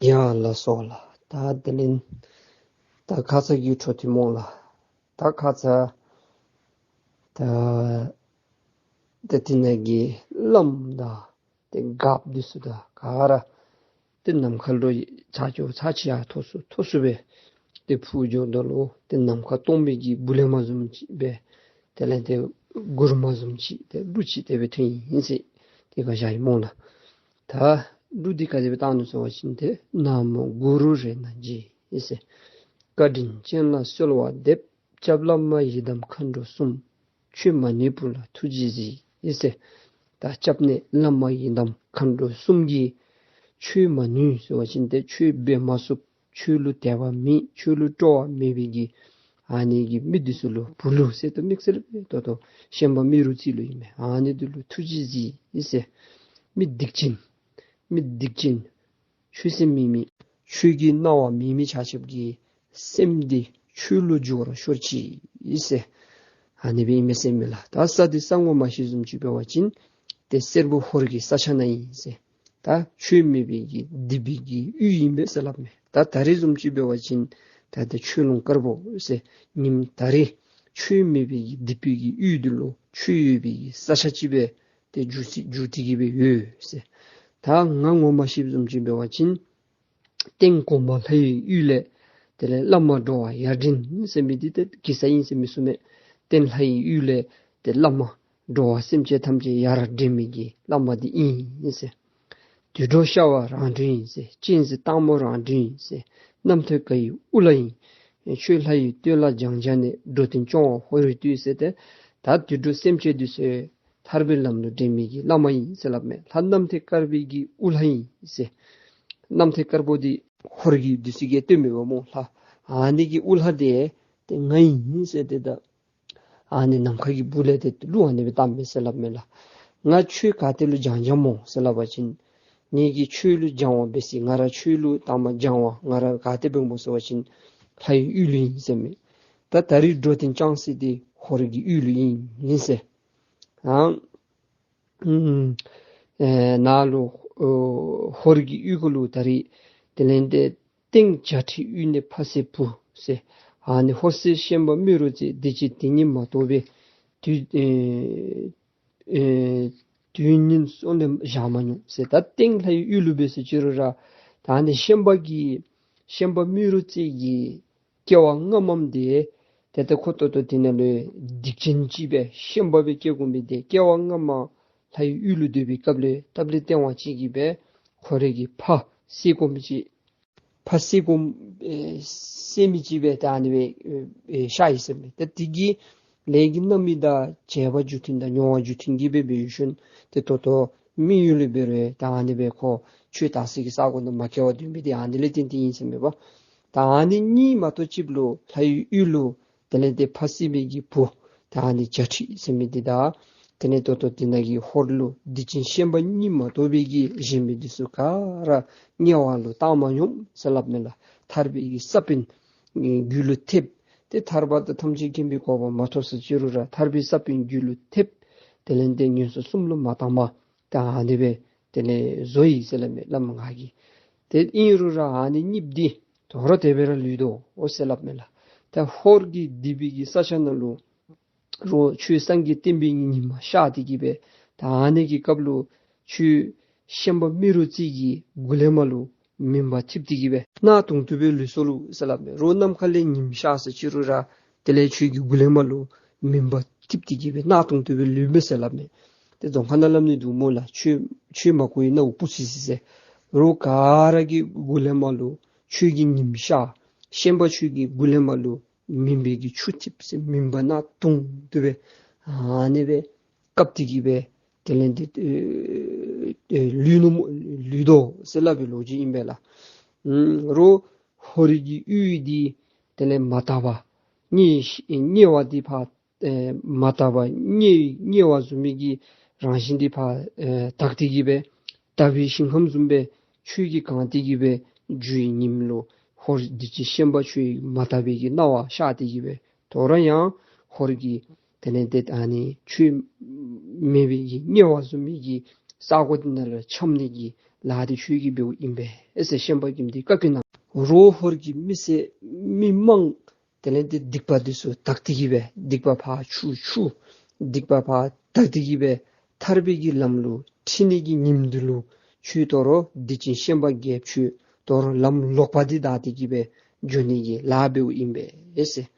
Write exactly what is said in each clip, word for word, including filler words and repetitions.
ཡ་ལགས་སོ་ལགས། ད་དེ་ལས་ད་ཁ་ཙ་གི་འཕྲོ་མཐུད་སྨོ་ལགས། ད་ཁ་ཙ་ད་ད་དེ་ནང་གི་བླམ་དང་ཏེ་སྒརཔ་འདི་ཚུ་དང་ག་ར་ཏེ་ནམ་མཁའ་ལུ་ཚར་གཅིག་ཚར་གཅིག་ཡར་མཐོ་སུ་མཐོ་སུ་སྦེ་ཏེ་འཕུར་འགྱོཝ་ད་ལུ་ཏེ་ནམ་མཁའ་སྟོང་པའི་གི་སྦུག་ལས་མར་བཟུམ་ཅིག་སྦེ་དེ་ལས་ཏེ་མགུར་མ་བཟུམ་ཅིག་ཏེ་གླུ་ཅིག་དེ་སྦེ་ཐོན་ཡི་ཟེར་ཏེ་ག་བཞག་ཡི་སྨོ་ལགས། ད་གླུ་འདི་ག་དེ་སྦེ་བཏང་ནུག་ཟེར་བ་ཅིན་ཏེ་ན་མོ་གུ་རུ་རཏྣ་རྗེ་ཟེར། བཀའ་དྲིན་ཅན་ལ་གསོལ་བ་འདེབས། སྐྱབས་བླ་མ་ཡི་དམ་མཁའ་འགྲོ་གསུམ། ཆོས་མ་ནུས་བུ་ལ་ཐུགས་རྗེས་གཟིགས་ཟེར། ད་སྐྱབས་གནས་བླ་མ་ཡི་དམ་མཁའ་འགྲོ་གསུམ་གྱིས་ཆོས་མ་ནུས་ཟེར་བ་ཅིན་ཏེ་ཆོས་འབད་མ་ཚུགས། ཆོས་ལུ་དད་པ་མེད། ཆོས་ལུ་སྤྲོ་བ་མེད་པའི་གི་ཨ་ནི་གི་མི་འདི་ཚུ་ལུ་བུ་ལུ་ཟེར་ད་དམིགས་བསལ་སྦེ་ད་ལྟོ་ཤན་པ་རྨེ་རུ་རྩེ་ལུ་ཨིན་མས། ཨ་ནི་འདི་ལུ་ཐུགས་རྗེས་གཟིགས་ཟེར། མི་སྡིག་ཅན་མི་སྡིག་ཅན་ཆོས་སེམས་མེད་མི་ཆོས་ཀྱི་སྣང་བ་མེད་མི་ཆ་ཁྱབ་ཀྱི་སེམས་འདི་ཆོས་ལུ་འགྱུར་བར་ཤོག་ཅིག་ཟེར། ཨ་ནི་སྦེ་ཨིན་མས་ཟེར་མས་ལགས། ད་ས་འདི་ས་ངོ་མ་ཤེས་བཟུམ་ཅིག་འབད་བ་ཅིན་ཏེ་སེར་པོ་ཧོར་གྱི་ས་ཆ་ནང་ཨིན་ཟེར། ད་ཆོས་མེད་པའི་གི་སྡིག་པའི་གི་ཡུལ་ཨིན་པས་ཟེར་སླབ་མས། ད་ད་རེས་བཟུམ་ཅིག་འབད་བ་ཅིན་ད་ཏེ་ཆོས་ལུང་དཀར་པོ་ཟེར་ཉིནམ་ད་རེས་ཆོས་མེད་པའི་གི་སྡིག་པའི་གི་ཡུལ་འདི་ལུ་ཆོས་ཡོད་པའི་གི་ས་ཆ་ཅིག་སྦེ་ཏེ་འགྱུར་སི་འགྱུར་ཏེ་གི་སྦེ་ཡོད་ཟེར། ད་ང་ངོ་མ་ཤེས་བཟུམ་ཅིག་འབད་བ་ཅིན་སྟེང་གོང་མ་ལྷ་ཡི་ཡུལ་ལས་དེ་ལས་བླ་མ་འགྲོ་བ་ཡར་འདྲེན་ཟེར་མི་འདི་ཏེ་གེ་སར་ཨིན་ཟེར་མི་ཚུ་མས། སྟེང་ལྷ་ཡི་ཡུལ་ལས་ཏེ་བླ་མ་འགྲོ་བ་སེམས་ཅན་ཐམས་ཅད་ཡར་འདྲེན་མི་གི་བླ་མ་འདི་ཨིན་ཟེར། དུད་འགྲོ་ཤ་བ་རང་གྲོལ་ཨིན་ཟེར། གཅན་གཟན་སྟག་མོ་རང་གྲོལ་ཨིན་ཟེར། རྣམ་ཐོས་དཀར་ཡི་དབུ་བླ་ཨིན། ཆོས་ལྷ་ཡི་སྟོད་ལ་ལྗང་ལྗང་ནས། འགྲོ་དོན་སྐྱོང་བ་ཧོར་རིའི་སྟོད་ཟེར་ཏེ་ད་དུད་འགྲོ་སེམས་ཅན་འདི་ཚུ་ཐར་པའི་ལམ་ལུ་འདྲེན་མི་གི་བླ་མ་ཨིན་ཟེར་སླབ་མས། ལྷ་རྣམ་ཐོས་དཀར་པོའི་གི་དབུ་བླ་ཨིན་ཟེར། རྣམ་ཐོས་དཀར་པོ་འདི་ཧོར་གྱི་འདི་ཚུ་གིས་སྟོན་མི་འབདཝ་སྨོ་ལགས། ཨ་ནི་གི་དབུ་བླ་འདི་ཏེ་ང་ཨིན་ཟེར་ཏེ་ད་ཨ་ནི་ནམ་མཁའ་གི་སྦུག་ལས་ཏེ་གླུ་ཨ་ནི་སྦེ་བཏངམ་མས་ཟེར་སླབ་མས་ལགས། ང་ཆོས་ག་ཏེ་ལུ་སྦྱང་སྦྱངམ་སྨོ་ཟེར་སླབ་པ་ཅིན་ངེ་གི་ཆོས་ལུ་སྦྱང་བ་འབད་ཟེར། ང་ར་ཆོས་ལུ་དང་པ་སྦྱང་བ་ང་ར་ག་ཏེ་འབདཝ་སྨོ་ཟེར་བ་ཅིན་ལྷ་ཡི་ཡུལ་ལུ་ཨིན་ཟེར་མས། ད་ད་རེས་འགྲོ་དོན་སྐྱོང་ས་འདི་ཧོར་གྱི་ཡུལ་ལུ་ཨིན་ཨིན་ཟེར། ཨང་ཨུམ་ཨེ་ནཱ་ལུ་ཨོ་ཧོར་གྱི་ཡུལ་གུ་ལུ་ད་རེས་དེ་ལས་ཏེ་སྟེང་བྱ་ཁྲི་དབུས་ན་ཕ་སེར་བུ་ཟེར། ཨ་ནི་ཧོར་སེར་ཤན་པ་རྨེ་རུ་རྩེ་འདི་ཅིག་དེ་ཉིད་མ་གཏོགས་པའི་དུས་ཨེ་ཨེ་དུས་ངན་སོང་ལས་བཞག་མ་མྱོང་ཟེར། ད་སྟེང་ལྷ་ཡི་ཡུལ་ལུ་འབད་ཟེར་ཅི་རུང་ར་ད་ཨ་ནི་ཤན་པ་གི་ཤན་པ་རྨེ་རུ་རྩེ་གི་སྐྱེ་བ་སྔ་མམ་འདི་ཏེ་ཏེ་ཁོ་ད་ལྟོ་དེ་ནང་ལུ་སྡིག་ཅན་ཅིག་སྦེ་ཤན་པ་སྦེ་སྐྱེ་དགོ་མི་འདི་སྐྱེ་བ་སྔ་མ་ལྷ་ཡི་ཡུལ་ལུ་སྡོད་པའི་སྐབས་ལུ་སྟབས་ལེགས་སྟེས་དབང་ཅིག་གིས་སྦེ་ཁོ་རའི་གི་ཕ་བསད་དགོ་མི་ཅིག་ཕ་བསད་དགོ་ཨེ་བསད་མི་ཅིག་སྦེ་ད་ཨ་ནི་སྦེ་ཨེ་ཨེ་ཤར་ཡི་ཟེར་མས། ད་དེ་གི་ལས་ཀྱི་རྣམ་སྨིན་དང་བྱེད་པ་རྒྱུ་མཐུན་དང་མྱོང་བ་རྒྱུ་མཐུན་གྱིས་སྦེ་འབད་ཡོད་ཤུལ་ཏེ་ད་ལྟོ་མི་ཡུལ་ལུ་འབད་རུང་ད་ཨ་ནི་སྦེ་ཁོ་ཆོས་དར་སའི་གི་ས་གོ་ནང་མ་སྐྱེ་བར་སྡོད་མི་འདི་ཨ་ནི་ལས་བརྟེན་ཏེ་ཨིན་ཟེར་མས་པ། ད་ཨ་ནི་གཉིས་མ་གཏོགས་ཅིག་ལུ་ལྷ་ཡི་ཡུལ་ལུ་དེ་ལས་ཏེ་ཕ་བསད་མི་གི་བུ་ད་ཨ་ནི་བྱ་ཁྲི་ཟེར་མི་འདི་དང་དེ་ལས་ད་ལྟོ་དེ་ནང་གི་ཧོར་ལུ་སྡིག་ཅན་ཤན་པ་གཉིས་མ་གཏོགས་པའི་གི་གཞན་མི་འདི་ཚུ་ག་ར་དམྱལ་བ་ལུ་བཏང་མ་མྱོང་ཟེར་སླབ་མས་ལགས། ཐར་པའི་གི་ས་བོན་རྒྱུད་ལུ་ཐེབས། ཏེ་ཐར་པ་དང་ཐམས་ཅད་མཁྱེན་པའི་གོ་འཕང་མ་ཐོབ་ཟེར་ཅི་རུང་ར་ཐར་པའི་ས་བོན་རྒྱུད་ལུ་ཐེབས། དེ་ལས་ཏེ་ངན་སོང་གསུམ་ལུ་མ་བཏང་པར་ད་ཨ་ནི་སྦེ་དེ་ལས་བཟོ་ཡི་ཟེར་སླབ་མས་བླམ་ང་གིས། ཏེ་ཨིན་རུང་ར་ཨ་ནི་གཉིསཔོ་འདི་དོ་རུང་དེ་སྦེ་ར་ལུས་དོ་འོ་ཟེར་སླབ་མས་ལགས། ད་ཧོར་གྱི་སྡིག་པའི་གི་ས་ཆ་ནང་ལུ་རོགས་ཆོས་སངས་རྒྱས་བསྟན་པའི་ཉི་མ་ཤར་ཏེ་གི་སྦེ་ད་ཨ་ནི་གི་སྐབས་ལུ་ཆོས་ཤན་པ་རྨེ་རུ་རྩེ་གི་མགུ་ལས་མར་ལུ་མུན་པ་འཐིབས་ཏེ་གི་སྦེ་གནག་དུང་དུ་སྦེ་ལུས་སོ་ལོ་ཟེར་སླབ་མས། རོགས་ནམ་མཁའ་ལས་ཉིམ་ཤར་ཟེར་ཅི་རུང་ར་དེ་ལས་ཁྱོད་ཀྱི་མགུ་ལས་མར་ལུ་མུན་པ་འཐིབས་ཏེ་གི་སྦེ་གནག་དུང་དུ་སྦེ་ལུས་མས་ཟེར་སླབ་མས། ཏེ་རྫོང་ཁ་ནང་སླབ་ནི་འདུག་སྨོ་ལགས། ཆོས་ཆོས་མ་གོ་བའི་སྣ་བུག་སྤུ་སི་སི་ཟེར། རོགས་ག་ར་གི་མགུ་ལས་མར་ལུ་ཁྱོད་ཀྱི་ཉིམ་ཤར། ཤན་པ་ཁྱོད་ཀྱི་མགུ་ལས་མར་ལུ་མུན་པའི་གི་ཆུ་འཐིབས་ཟེར་མུན་པ་གནག་དུང་དུ་སྦེ་ཨ་ནི་སྦེ་བཀབ་སྟེ་གི་སྦེ་དེ་ལས་ཏེ་ཨེ་ཨེ་ལུས་ནུག་སྨོ་ལུས་དོ་ཟེར་སླབ་པའི་ལོ་རྒྱུས་ཨིན་པས་ལགས། རོགས་ཧོར་གྱི་ཡུལ་འདི་དེ་ལས་མ་དག་པ་དམྱལ་དམྱལ་བ་འདི་ཕར་ཨེ་མ་དག་པ་དམྱལ་དམྱལ་བ་བཟུམ་མའི་གི་རང་བཞིན་འདི་ཕར་ཨེ་དག་སྟེ་གི་སྦེ་དག་པའི་ཞིང་ཁམས་བཟུམ་སྦེ་ཆོས་ཀྱིས་གང་སྟེ་གི་སྦེ་འགྱུར་བའི་ཉིནམ་ལུ་ཧོར་སྡིག་ཅན་ཤན་པ་ཁྱོད་མ་དག་པའི་གི་སྣང་བ་ཤར་ཏེ་གི་སྦེ་དོ་རུང་ཡང་ཧོར་གྱི་དེ་ལས་ཏེ་ཨ་ནི་ཆོས་མེད་པའི་གི་དམྱལ་བ་བཟུམ་མའི་གི་ས་གོ་འདི་ནང་ལུ་འཁྱམས་ནི་གི་ ལཱ་འདི་ཁྱོད་ཀྱིས་འབདཝ་ཨིན་པས་ཟེར་ཤན་པ་གིས་འདི་བཀའ་བཀྱོན་གནང་། རོགས་ཧོར་གྱི་མི་སེར་མི་མང་དེ་ལས་ཏེ་སྡིག་པ་འདི་ཚུ་དག་སྟེ་གི་སྦེ་སྡིག་པ་ཕར་ཆུ་ཆུ་སྡིག་པ་ཕར་དག་སྟེ་གི་སྦེ་ཐར་པའི་གི་ལམ་ལུ་ཁྲིད་ནི་གི་ཉིནམ་འདི་ལུ་ཁྱོད་དོ་རུང་སྡིག་ཅན་ཤན་པ་རྒྱལཔོ་ཁྱོད་དོ་རུང་ལམ་ལོག་པ་འདི་བདའ་སྟེ་གི་སྦེ་འགྱོ་ནི་གི་ལཱ་འབདཝ་ཨིན་པས་ཟེར།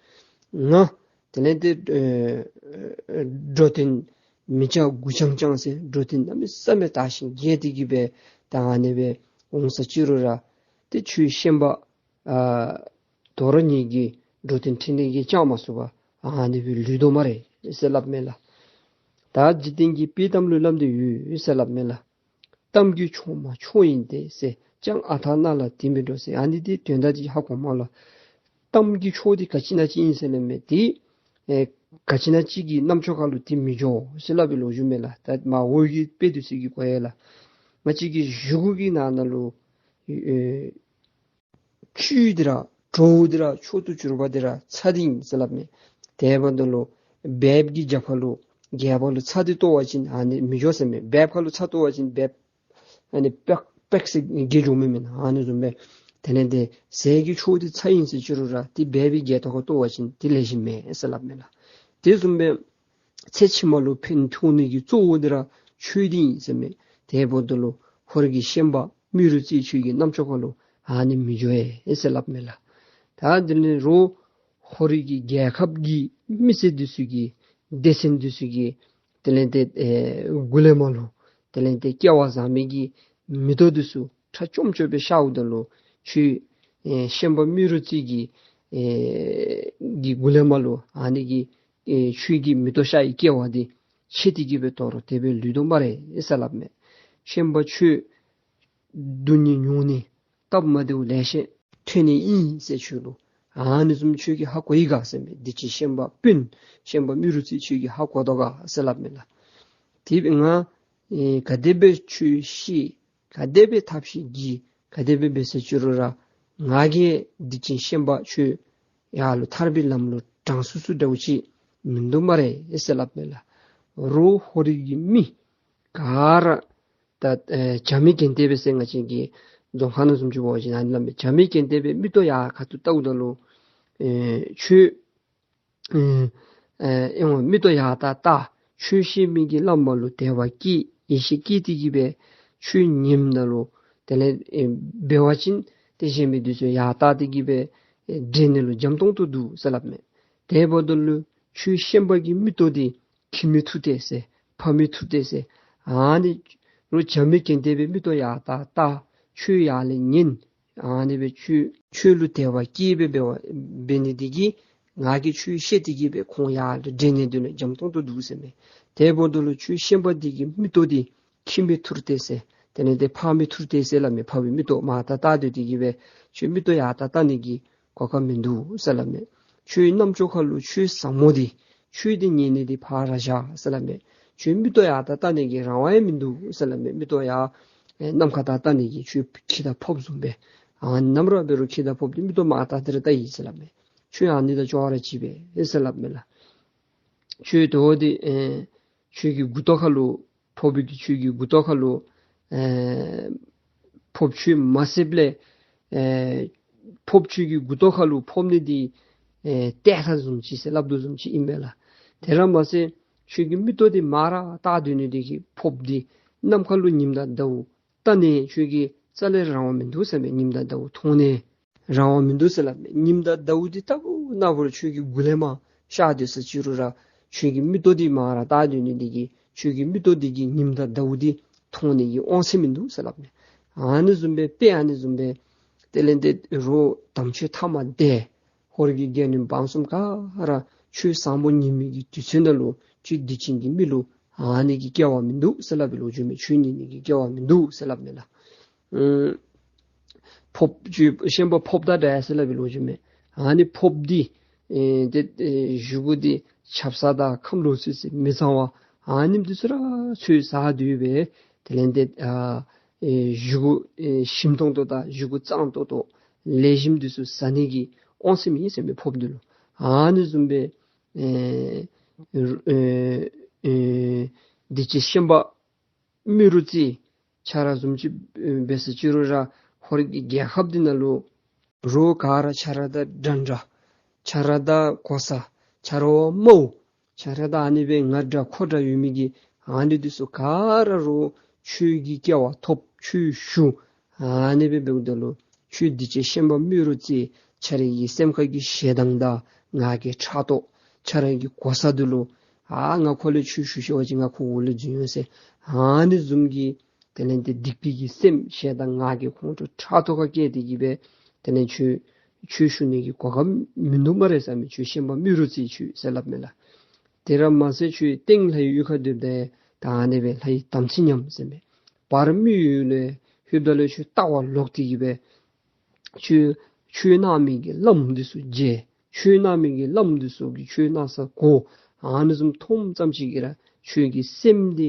ང་དེ་ལས་ཏེ་ཨེ་འགྲོ་དོན་མི་བྱ་དགུ་རྐྱང་རྐྱང་ཟེར་འགྲོ་དོན་གནམ་མེད་ས་མེད་དར་ཞིང་རྒྱས་ཏེ་གི་སྦེ་ད་ཨ་ནི་སྦེ་འོང་ས་ཅི་རུང་ར་ཏེ་ཁྱོད་ཤན་པ་ཨ་དོ་རུང་ངེ་གི་འགྲོ་དོན་ཁྲིད་ནི་གི་བཅའ་མར་སོང་པ་ཨ་ནི་སྦེ་ལུས་དོ་སྨ་རེ་ཟེར་སླབ་མས་ལགས། ད་འཇིག་རྟེན་གྱི་དཔྱེ་གཏམ་ལུ་སླབ་སྟེ་ཡོད་ཟེར་སླབ་མས་ལགས། གཏམ་གྱི་མཆོག་མ་མཆོག་ཡིན་ཏེ་ཟེར། ཅང་ཨ་རྟག་རྣ་ལ་དེ་མི་འགྲོ་ཟེར། ཨ་ནི་འདི་དོན་དག་འདི་ཧ་གོ་མས་ལགས། གཏམ་གྱི་མཆོག་འདི་ག་ཅི་ན་ཅིག་ཨིན་ཟེར་སླབ་མས། འདི་ཨེ་ག་ཅི་ན་ཅིག་གི་རྣམ་ཅོ་ཁ་ལུ་འདི་མི་འགྱོ་ཟེར་སླབ་པའི་ལོ་རྒྱུས་མས་ལགས། ད་མར་འོག་གི་དཔེ་འདི་ཚུ་གིས་གོ་ཡི་ལགས། ང་བཅས་ཀྱི་གཞུག་གུ་གི་ནང་ན་ལུ་ཨེ་བཅུད་འདི་ར་བྲོཝ་འདི་ར་མཆོག་ཏུ་གྱུར་པ་འདི་ར་ཚྭ་འདི་ཨིན་ཟེར་སླབ་མས། དེ་འབདཝ་ད་ལུ་སྦལཔ་གི་རྒྱབ་ཁ་ལུ་རྒྱབ་ཁ་ལུ་ཚྭ་འདི་གཏོར་བ་ཅིན་ཨ་ནི་མི་འགྱོ་ཟེར་མས། སྦལཔ་ཁ་ལུ་ཚྭ་གཏོར་བ་ཅིན་སྦལཔ་ཨ་ནི་པེག་པེག་ཟེར་འགྱེལ་འགྱོཝ་མས་མེན་ན། ཨ་ནི་བཟུམ་སྦེ་དེ་ལས་ཏེ་ཟས་ཀྱི་མཆོག་འདི་ཚྭ་ཨིན་ཟེར་ཅི་རུང་ར་འདི་སྦལཔ་གི་རྒྱབ་ཁ་ལུ་གཏོར་བ་ཅིན་འདི་ལེགས་ཤོམ་མེན་ཟེར་སླབ་མས་ལགས། དེ་བཟུམ་སྦེ་ཚེ་ཕྱི་མ་ལུ་ཕན་ཐོགས་ནི་གི་གཙོ་བོ་འདི་ར་ཆོས་འདི་ཨིན་ཟེར་མས། དེ་འབདཝ་ད་ལུ་ཧོར་གྱི་ཤན་པ་རྨེ་རུ་རྩེ་ཁྱོད་ཀྱི་རྣམ་ཅོ་ཁ་ལུ་ཨ་ནི་མི་འགྱོ་ཟེར་སླབ་མས་ལགས། ད་འདི་ནི་རོགས་ཧོར་གྱི་རྒྱལ་ཁབ་ཀྱི་མི་སེར་འདི་ཚུ་གི་སྡེ་ཚན་འདི་ཚུ་གི་དེ་ལས་ཏེ་ཨེ་མགུ་ལས་མར་ལུ་དེ་ལས་ཏེ་སྐལ་བ་བཟང་མི་གི་མེ་ཏོག་འདི་ཚུ་ཁྲ་ཅོམ་ཅོམ་སྦེ་ཤརཝ་ད་ལུ་ཁྱོད་ཨེ་ཤན་པ་རྨེ་རུ་རྩེ་གི་ཨེ་གི་མགུ་ལས་མར་ལུ་ཨ་ནི་གི་ཨེ་ཁྱོད་ཀྱི་མེ་ཏོག་ཤར་བའི་སྐལ་བ་འདི་ཆད་དེ་གི་སྦེ་དོ་རུང་དེ་སྦེ་ལུས་དོ་སྨ་རེ་ཟེར་སླབ་མས། ཤན་པ་ཁྱོད་སྡུག་བསྔལ་མྱོང་ནི་སྟབས་མ་བདེཝ་ལེ་ཤ་ཐོན་ནི་ཨིན་ཟེར་ཁྱོད་ལུ་ཨ་ནི་བཟུམ་ཁྱོད་ཀྱིས་ཧ་གོ་ཡི་ག་ཟེར་མས། སྡིག་ཅན་ཤན་པ་སྤུན་ཤན་པ་རྨེ་རུ་རྩེ་ཁྱོད་ཀྱིས་ཧ་གོ་དོ་ག་ཟེར་སླབ་མས་ལགས། དེ་སྦེ་ང་ཨེ་ག་དེ་སྦེ་ཁྱོད་ཤེས་ག་དེ་སྦེ་ཐབས་ཤེས་ཀྱིས་ག་དེ་སྦེ་འབད་ཟེར་ཅི་རུང་ར་ང་གིས་སྡིག་ཅན་ཤན་པ་ཁྱོད་ཡར་ལུ་ཐར་པའི་ལམ་ལུ་དྲངས་ཚུགས་ཚུགས་འདྲཝ་ཅིག་མིན་འདུག་སྨ་རེ་ཟེར་སླབ་མས་ལགས། རོགས་ཧོར་གྱི་མི་ག་ར་ད་ཨེ་བྱ་མེད་གན་ཏེ་སྦེ་ཟེར་ང་བཅས་ཀྱི་རྫོང་ཁ་ནང་བཟུམ་ཅིག་འབད་བ་ཅིན་ཨ་ནི་སླབ་མས། བྱ་མེད་གན་ཏེ་སྦེ་མིག་ཏོ་ཡར་ཁ་ཐུག་བལྟཝ་ད་ལུ་ཨེ་ཁྱོད་ཨེ་ཨེ་འོང་མིག་ཏོ་ཡར་ལྟ་ལྟ་ཆོས་བཤད་མི་གི་བླམ་ལུ་དད་པ་སྐྱེས་ཡིད་ཆེས་སྐྱེས་ཏེ་གི་སྦེ་ཆོས་ཉནམ་ད་ལུ་དེ་ལས་ཨེ་འབད་བ་ཅིན་ཏེ་གཞན་མི་འདི་ཚུ་ཡར་ལྟ་སྟེ་གི་སྦེ་ཨེ་འདྲེན་ནི་ལུ་འཇམ་ཏོང་ཏོ་འདུག་ཟེར་སླབ་མས། དེ་འབདཝ་ད་ལུ་ཁྱོད་ཤན་པ་གི་མིག་ཏོ་འདི་ཁྱི་མིག་ཐུར་ཏེ་ཟེར་ཕག་མིག་ཐུར་ཏེ་ཟེར་ཨ་ནི་རོགས་བྱ་མེད་གན་ཏེ་སྦེ་མིག་ཏོ་ཡར་ལྟ་ལྟ་ཆོས་ཡར་ལས་ཉན། ཨ་ནི་སྦེ་ཁྱོད་ཁྱོད་ལུ་དད་པ་སྐྱེས་སྦེ་འབད་བ་འབད་ནི་འདི་གིས་ང་གིས་ཁྱོད་བཤད་དེ་གི་སྦེ་ཁོང་ཡར་ལུ་འདྲེན་ནི་འདི་ལུ་འཇམ་ཏོང་ཏོ་འདུག་ཟེར་མས། དེ་འབདཝ་ད་ལུ་ཁྱོད་ཤན་པ་འདི་གི་མིག་ཏོ་འདི་ཁྱི་མིག་ཐུར་ཏེ་ཟེར་དེ་ལས་ཏེ་ཕག་མིག་ཐུར་ཏེ་ཟེར་སླབ་མས། ཕག་པའི་མིག་ཏོ་མར་ལྟ་ལྟ་སྡོད་དེ་གི་སྦེ་ཁྱོད་མིག་ཏོ་ཡར་ལྟ་ལྟ་ནི་གི་གོ་སྐབས་མིན་འདུག་ཟེར་སླབ་མས། ཁྱོད་རྣམ་ཅོ་ཁ་ལུ་ཆོས་ཟབ་མོ་འདི་ཆོས་འདི་ཉན་ནི་འདི་ཕར་ར་བཞག་ཟེར་སླབ་མས། ཁྱོད་མིག་ཏོ་ཡར་ལྟ་ལྟ་ནི་གི་རང་དབང་ཡང་མིན་འདུག་ཟེར་སླབ་མས། མིག་ཏོ་ཡར་ཨེ་ནམ་མཁའ་ལྟ་ལྟ་ནི་གི་ཁྱོད་ཁྱི་དང་ཕགཔ་བཟུམ་སྦེ་ཨ་ནམ་ར་འབད་རུང་ཁྱི་དང་ཕགཔ་འདི་མིག་ཏོ་མར་ལྟ་སྟེ་ར་ལྟ་ཡི་ཟེར་སླབ་མས། ཁྱོད་ཨ་ནི་དང་ཅོག་ར་གཅིག་པས་ཟེར་སླབ་མས་ལགས། ཁྱོད་དོ་འདི་ཨེ་ཁྱོད་ཀྱི་མགུ་ཏོ་ཁ་ལུ་ཕོག་པའི་གི་ཁྱོད་ཀྱི་མགུ་ཏོ་ཁ་ལུ་ཨེ་ཕོགཔ་ཁྱོད་མ་བསདཔ་ལས་ཨེ་ཕོགཔ་ཁྱོད་ཀྱི་མགུ་ཏོ་ཁ་ལུ་ཕོག་ནི་འདི་ཨེ་ཏེ་ལྷ་བཟུམ་ཅིག་ཟེར་སླབ་དོ་བཟུམ་ཅིག་ཨིན་པས་ལགས། དེ་ར་མ་ཚད་ཁྱོད་ཀྱི་མིག་ཏོ་འདི་མར་ར་ལྟ་སྡོད་ནི་འདི་གིས་ཕོགཔ་འདི་ནམ་མཁའ་ལུ་ཉིམ་དང་ཟླཝ་ལྟ་ནི་ཁྱོད་ཀྱི་རྩ་ལས་རང་དབང་མིན་འདུག་ཟེར་མས། ཉིམ་དང་ཟླཝ་མཐོང་ནི་རང་དབང་མིན་འདུག་ཟེར་སླབ་མས། ཉིམ་དང་ཟླཝ་འདི་ལྟ་བུ་ན་བུར་ཁྱོད་ཀྱི་མགུ་ལས་མར་ཤར་སྡོད་ས་ཅི་རུང་ར་ཁྱོད་ཀྱི་མིག་ཏོ་འདི་མར་ར་ལྟ་སྡོད་ནི་འདི་གིས་ཁྱོད་ཀྱི་མིག་ཏོ་འདི་གིས་ཉིམ་དང་ཟླཝ་འདི་མཐོང་ནི་གི་དབང་ཚད་མིན་འདུག་ཟེར་སླབ་མས། ཨ་ནི་བཟུམ་སྦེ་དཔེ་ཨ་ནི་བཟུམ་སྦེ་དེ་ལས་ཏེ་རོགས་དམ་ཆོས་ཐ་མ་དེ་ཧོར་གྱི་རྒྱལ་བློན་འབངས་གསུམ་ག་ར་ཆོས་བཟང་པོ་ཉན་མི་གི་དུས་ཚོད་ནང་ལུ་ཁྱོད་སྡིག་ཅན་གྱི་མི་ལུ་ཨ་ནི་གི་སྐལ་བ་མིན་འདུག་ཟེར་སླབ་པའི་ལོ་རྒྱུས་མས། ཆོས་ཉན་ནི་གི་སྐལ་བ་མིན་འདུག་ཟེར་སླབ་མས་ལགས། ཨུམ་ཕོགཔ་ཁྱོད་ཤན་པ་ཕོགཔ་དང་འདྲ་ཟེར་སླབ་པའི་ལོ་རྒྱུས་མས། ཨ་ནི་ཕོགཔ་འདི་ཨེ་ཏེ་ཨེ་གཞུག་གུ་འདི་ཆབ་གསང་དང་ཁམས་ལོག་ཚུལ་ཚུལ་མི་གཙང་བ་ཨ་ནེམ་འདི་ཚུ་ར་ཚུར་ཟ་སྡོད་པས། དེ་ལས་ཏེ་ཨ་ཨེ་གཞུག་གུ་ཨེ་ཞིམ་ཏོང་ཏོ་དང་གཞུག་གུ་གཙང་ཏོག་ཏོ་ལེགས་ཤོམ་འདི་ཚུ་ཟ་ནི་གི་དབང་ཚད་མེད་ཟེར་མས་ཕོགཔ་འདི་ལུ། ཨ་ནི་བཟུམ་སྦེ་ཨེ་ཨེ་ཨེ་སྡིག་ཅན་ཤན་པ་རྨེ་རུ་རྩེ་ ཆ་ར་བཟུམ་ཅིག་འབད་ཟེར་ཅི་རུང་ར་ཧོར་གྱི་རྒྱལ་ཁབ་འདི་ནང་ལུ་རོགས་ག་ར་ཆ་ར་དང་འདྲན་འདྲ། ཆ་ར་དང་གོ་ས། ཆ་ར་བ་མོ། ཆ་ར་དང་ཨ་ནི་སྦེ་ང་འདྲ་ཁོ་འདྲ་ཡོད་མི་གི་ཨ་ནི་འདི་ཚུ་ག་ར་རོགས་ཆོས་ཀྱི་སྐལ་བ་ཐོབ། ཆོས་ཞུ། ཨ་ནི་སྦེ་འབདཝ་ད་ལུ་ཁྱོད་འདི་ཅིག་ཤན་པ་རྨེ་རུ་རྩེ་ཁྱོད་རའི་གི་སེམས་ཁ་གི་ཞེ་སྡང་དང་ང་རྒྱལ་ཕྲག་དོག། ཁྱོད་རའི་གི་གོ་ས་འདི་ལུ་ཨ་ང་ཁོ་ལས་ཆོས་ཞུ་ཤེས་པ་ཅིན་ང་ཁོ་འོག་ལུ་འཛུལ་འོང་ཟེར་ཨ་ནི་བཟུམ་གྱི་དེ་ལས་ཏེ་སྡིག་པའི་གི་སེམས་ཞེ་སྡང་ང་རྒྱལ་ཁོང་ཁྲོ་ཕྲག་དོག་ཁ་སྐྱེས་ཏེ་གི་སྦེ་དེ་ལས་ཁྱོད་ཆོས་ཞུ་ནི་གི་གོ་སྐབས་མིན་འདུག་སྨ་རེ་ཟེར་མས། ཁྱོད་ཤན་པ་རྨེ་རུ་རྩེ་ཁྱོད་ཟེར་སླབ་མས་ལགས། དེ་ར་མ་ཚད་ཁྱོད་སྟེང་ལྷའི་ཡུལ་ཁར་སྡོདཔ་ད་ད་ཨ་ནི་སྦེ་ལྷའི་དམ་ཚིག་ཉམས་ཟེར་མས། བར་མི་ཡུལ་ལུ་ལྷོདཔ་ད་ལུ་ཁྱོད་ལྟ་བ་ལོག་སྟེ་གི་སྦེ་ཁྱོད་ཆོས་གནང་མི་གི་བླམ་འདི་ཚུ་མཇལ། ཆོས་གནང་མི་གི་བླམ་འདི་ཚུ་གིས་ཆོས་གནང་ས་གོ། ཨ་ནི་བཟུམ་མཐོངམ་ཙམ་ཅིག་གིས་ར་ཁྱོད་ཀྱི་སེམས་འདི་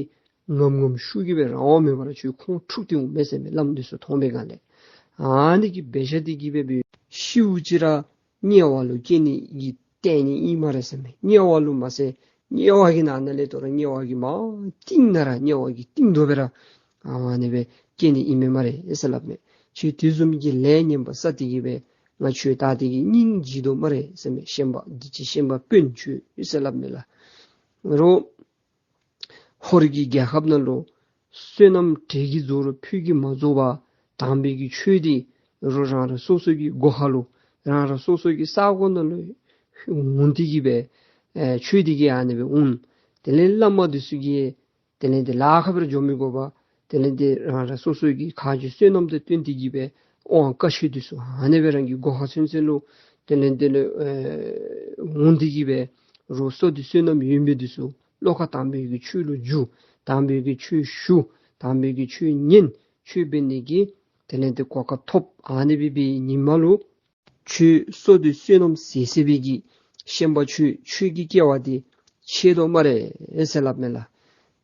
ངམ་ངམ་ཤུགས་ཀྱིས་སྦེ་རང་དབང་མེད་པར་ཁྱོད་ཁོང་འཁྲུགས་ཏེ་འོང་མས་ཟེར་མས། བླམ་འདི་ཚུ་མཐོང་པའི་སྒང་ལས་ཨ་ནི་གི་འབད་བཞག་སྟེ་གི་སྦེ་སྦེ་ཤིཝ་ཅིག་ར་དམྱལ་བ་ལུ་སྐྱེ་ནི་གི་སྟེང་ནི་ཨིན་སྨ་རེ་ཟེར་མས། དམྱལ་བ་ལུ་མ་ཚད་དམྱལ་བ་གི་ནང་ན་ལས་དོ་རུང་དམྱལ་བ་གི་མར་གཏིང་ན་ར་དམྱལ་བ་གི་གཏིང་རྡོ་སྦེ་ར་ཨ་ནི་སྦེ་སྐྱེ་ནི་ཨིན་མས་སྨ་རེ་ཟེར་སླབ་མས། ཁྱོད་དེ་བཟུམ་གྱི་ལས་ངན་པ་བསགས་ཏེ་གི་སྦེ་ང་ཁྱོད་ལྟ་སྟེ་གི་སྙིང་རྗེ་དོ་སྨ་རེ་ཟེར་མས། ཤན་པ་འདི་ཅིག་ཤན་པ་དཔོན་ཁྱོད་ཟེར་སླབ་མས་ལགས། རོགས་ཧོར་གྱི་རྒྱལ་ཁབ་ནང་ལུ་བསོད་ནམས་གྲལ་གྱི་རྫོགས་རུང་ཕུད་ཀྱིས་མ་རྫོགས་པར་དམ་པའི་གི་ཆོས་འདི་རོགས་རང་རང་སོ་སོ་གི་སྒོ་ཁ་ལུ་རང་རང་སོ་སོ་གི་ས་གོ་ནང་ལུ་འོང་སྟེ་གི་སྦེ་ཨེ་ཆོས་འདི་གི་ཨ་ནི་སྦེ་འོང་། དེ་ལས་བླ་མ་འདི་ཚུ་གིས་དེ་ལས་ཏེ་ལཱ་ཁག་སྦེ་ར་འགྱོ་མི་དགོ་པར་དེ་ལས་ཏེ་རང་རང་སོ་སོ་གི་ཁ་རྗེ་བསོད་ནམས་དང་བསྟུན་ཏེ་གི་སྦེ་དབང་བཀའ་ཆོས་འདི་ཚུ་ཨ་ནི་སྦེ་རང་གི་སྒོ་ཁ་ཚུན་ཚོད་ལུ་དེ་ལས་དེ་ལུ་ཨེ་འོང་སྟེ་གི་སྦེ་རོགས་བསོད་བདེ་བསོད་ནམས་ཡོད་མི་འདི་ཚུ་བློ་ཁ་དམ་པའི་གི་ཆོས་ལུ་བསྒྱུར། དམ་པའི་གི་ཆོས་ཞུ། དམ་པའི་གི་ཆོས་ཉན། ཆོས་འབད་ནི་གི་དེ་ལས་ཏེ་གོ་སྐབས་ཐོབ། ཨ་ནི་སྦེ་འབད་བའི་ཉིནམ་ལུ་ཁྱོད་བསོད་བདེ་བསོད་ནམས་ཟད་ཟད་པའི་གི་ཤན་པ་ཁྱོད་ཆོས་ཀྱི་སྐལ་བ་འདི་ཆད་དོ་སྨ་རེ་ཟེར་སླབ་མས་ལགས།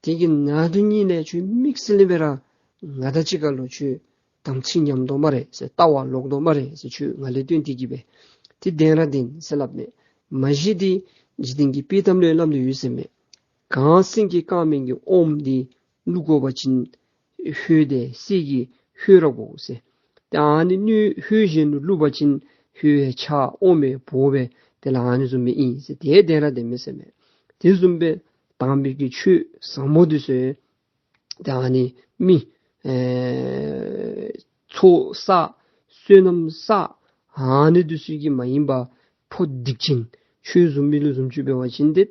དེ་གི་ནང་དོན་ཉིད་ལས་ཁྱོད་དམིགས་བསལ་སྦེ་ར་ང་དང་གཅིག་ཁར་ལུ་ཁྱོད་དམ་ཚིག་ཉམས་དོ་སྨ་རེ་ཟེར། ལྟ་བ་ལོག་དོ་སྨ་རེ་ཟེར། ཁྱོད་ང་ལས་བརྟེན་ཏེ་གི་སྦེ་དེ་བདེན་ར་བདེན་ཟེར་སླབ་མས། མ་གཞི་དེ་འཇིག་རྟེན་གྱི་དཔྱེ་གཏམ་ལུ་སླབ་ནི་ཡོད་ཟེར་མས། གངས་སེང་གེ་དཀར་མོའི་གི་ཨོམ་འདི་བླུག་དགོ་པ་ཅིན་ཧོད་དེ་གསེར་གྱིས་ཧོད་ར་དགོ་ཟེར། ཏེ་ཨ་ནི་སྣོད་ཧོད་གཞན་ལུ་བླུག་པ་ཅིན་ཧོད་ཆག་ཨོམ་སྦོ་སྦེ་དེ་ལས་ཨ་ནི་བཟུམ་སྦེ་ཨིན་ཟེར། དེ་བདེན་ར་བདེན་མས་ཟེར་མས། དེ་བཟུམ་སྦེ་དམ་པའི་གི་ཆོས་ཟབ་མོ་འདི་ཚུ་ཏེ་ཨ་ནི་མི་ཨེ་ཚོགས་བསགས་བསོད་ནམས་བསགས་ཨ་ནི་འདི་ཚུ་གིས་མ་ཡིན་པར་ཕོ་སྡིག་ཅན་ཁྱོད་བཟུམ་མི་ལུ་བཟུམ་ཅིག་འབད་བ་ཅིན་ཏེ་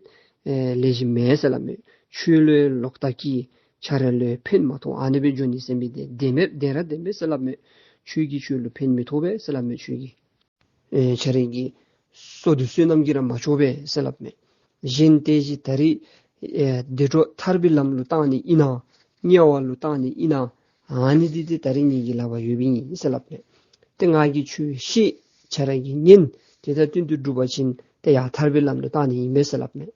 ཨེ་ལེགས་ཤོམ་མེད་ཟེར་སླབ་མས། ཁྱོད་ལུ་ལོག་ལྟ་གིས་ཁྱོད་ར་ལུ་ཕན་མ་ཐོགས། ཨ་ནི་སྦེ་འགྱོ་ནི་ཟེར་མི་འདི་བདེན་མས། བདེན་ར་བདེན་མས་ཟེར་སླབ་མས། ཁྱོད་ཀྱིས་ཁྱོད་ལུ་ཕན་མི་ཐོགས་པས་ཟེར་སླབ་མས། ཁྱོད་ཀྱིས་ཨེ་ཁྱོད་རའི་གི་བསོད་བདེ་བསོད་ནམས་ཀྱིས་ར་མ་ཆོག་པས་ཟེར་སླབ་མས། གཞན་ཏེ་གཞི་ད་རིས་ཨེ་བདེ་འགྲོ་ཐར་པའི་ལམ་ལུ་བཏང་ནི་ཨིན་ན་དམྱལ་བ་ལུ་བཏང་ནི་ཨིན་ན་ཨ་ནི་འདི་ཏེ་ད་རིས་ངེ་གི་ལག་པར་ཡོདཔ་ཨིན་ཟེར་སླབ་མས། ཏེ་ང་གིས་ཁྱོད་ཤེས། ཁྱོད་ར་གིས་ཉན། དེ་དང་བསྟུན་ཏེ་སྒྲུབ་པ་ཅིན་ཏེ་ཡར་ཐར་པའི་ལམ་ལུ་བཏང་ནི་ཨིན་མས་ཟེར་སླབ་མས།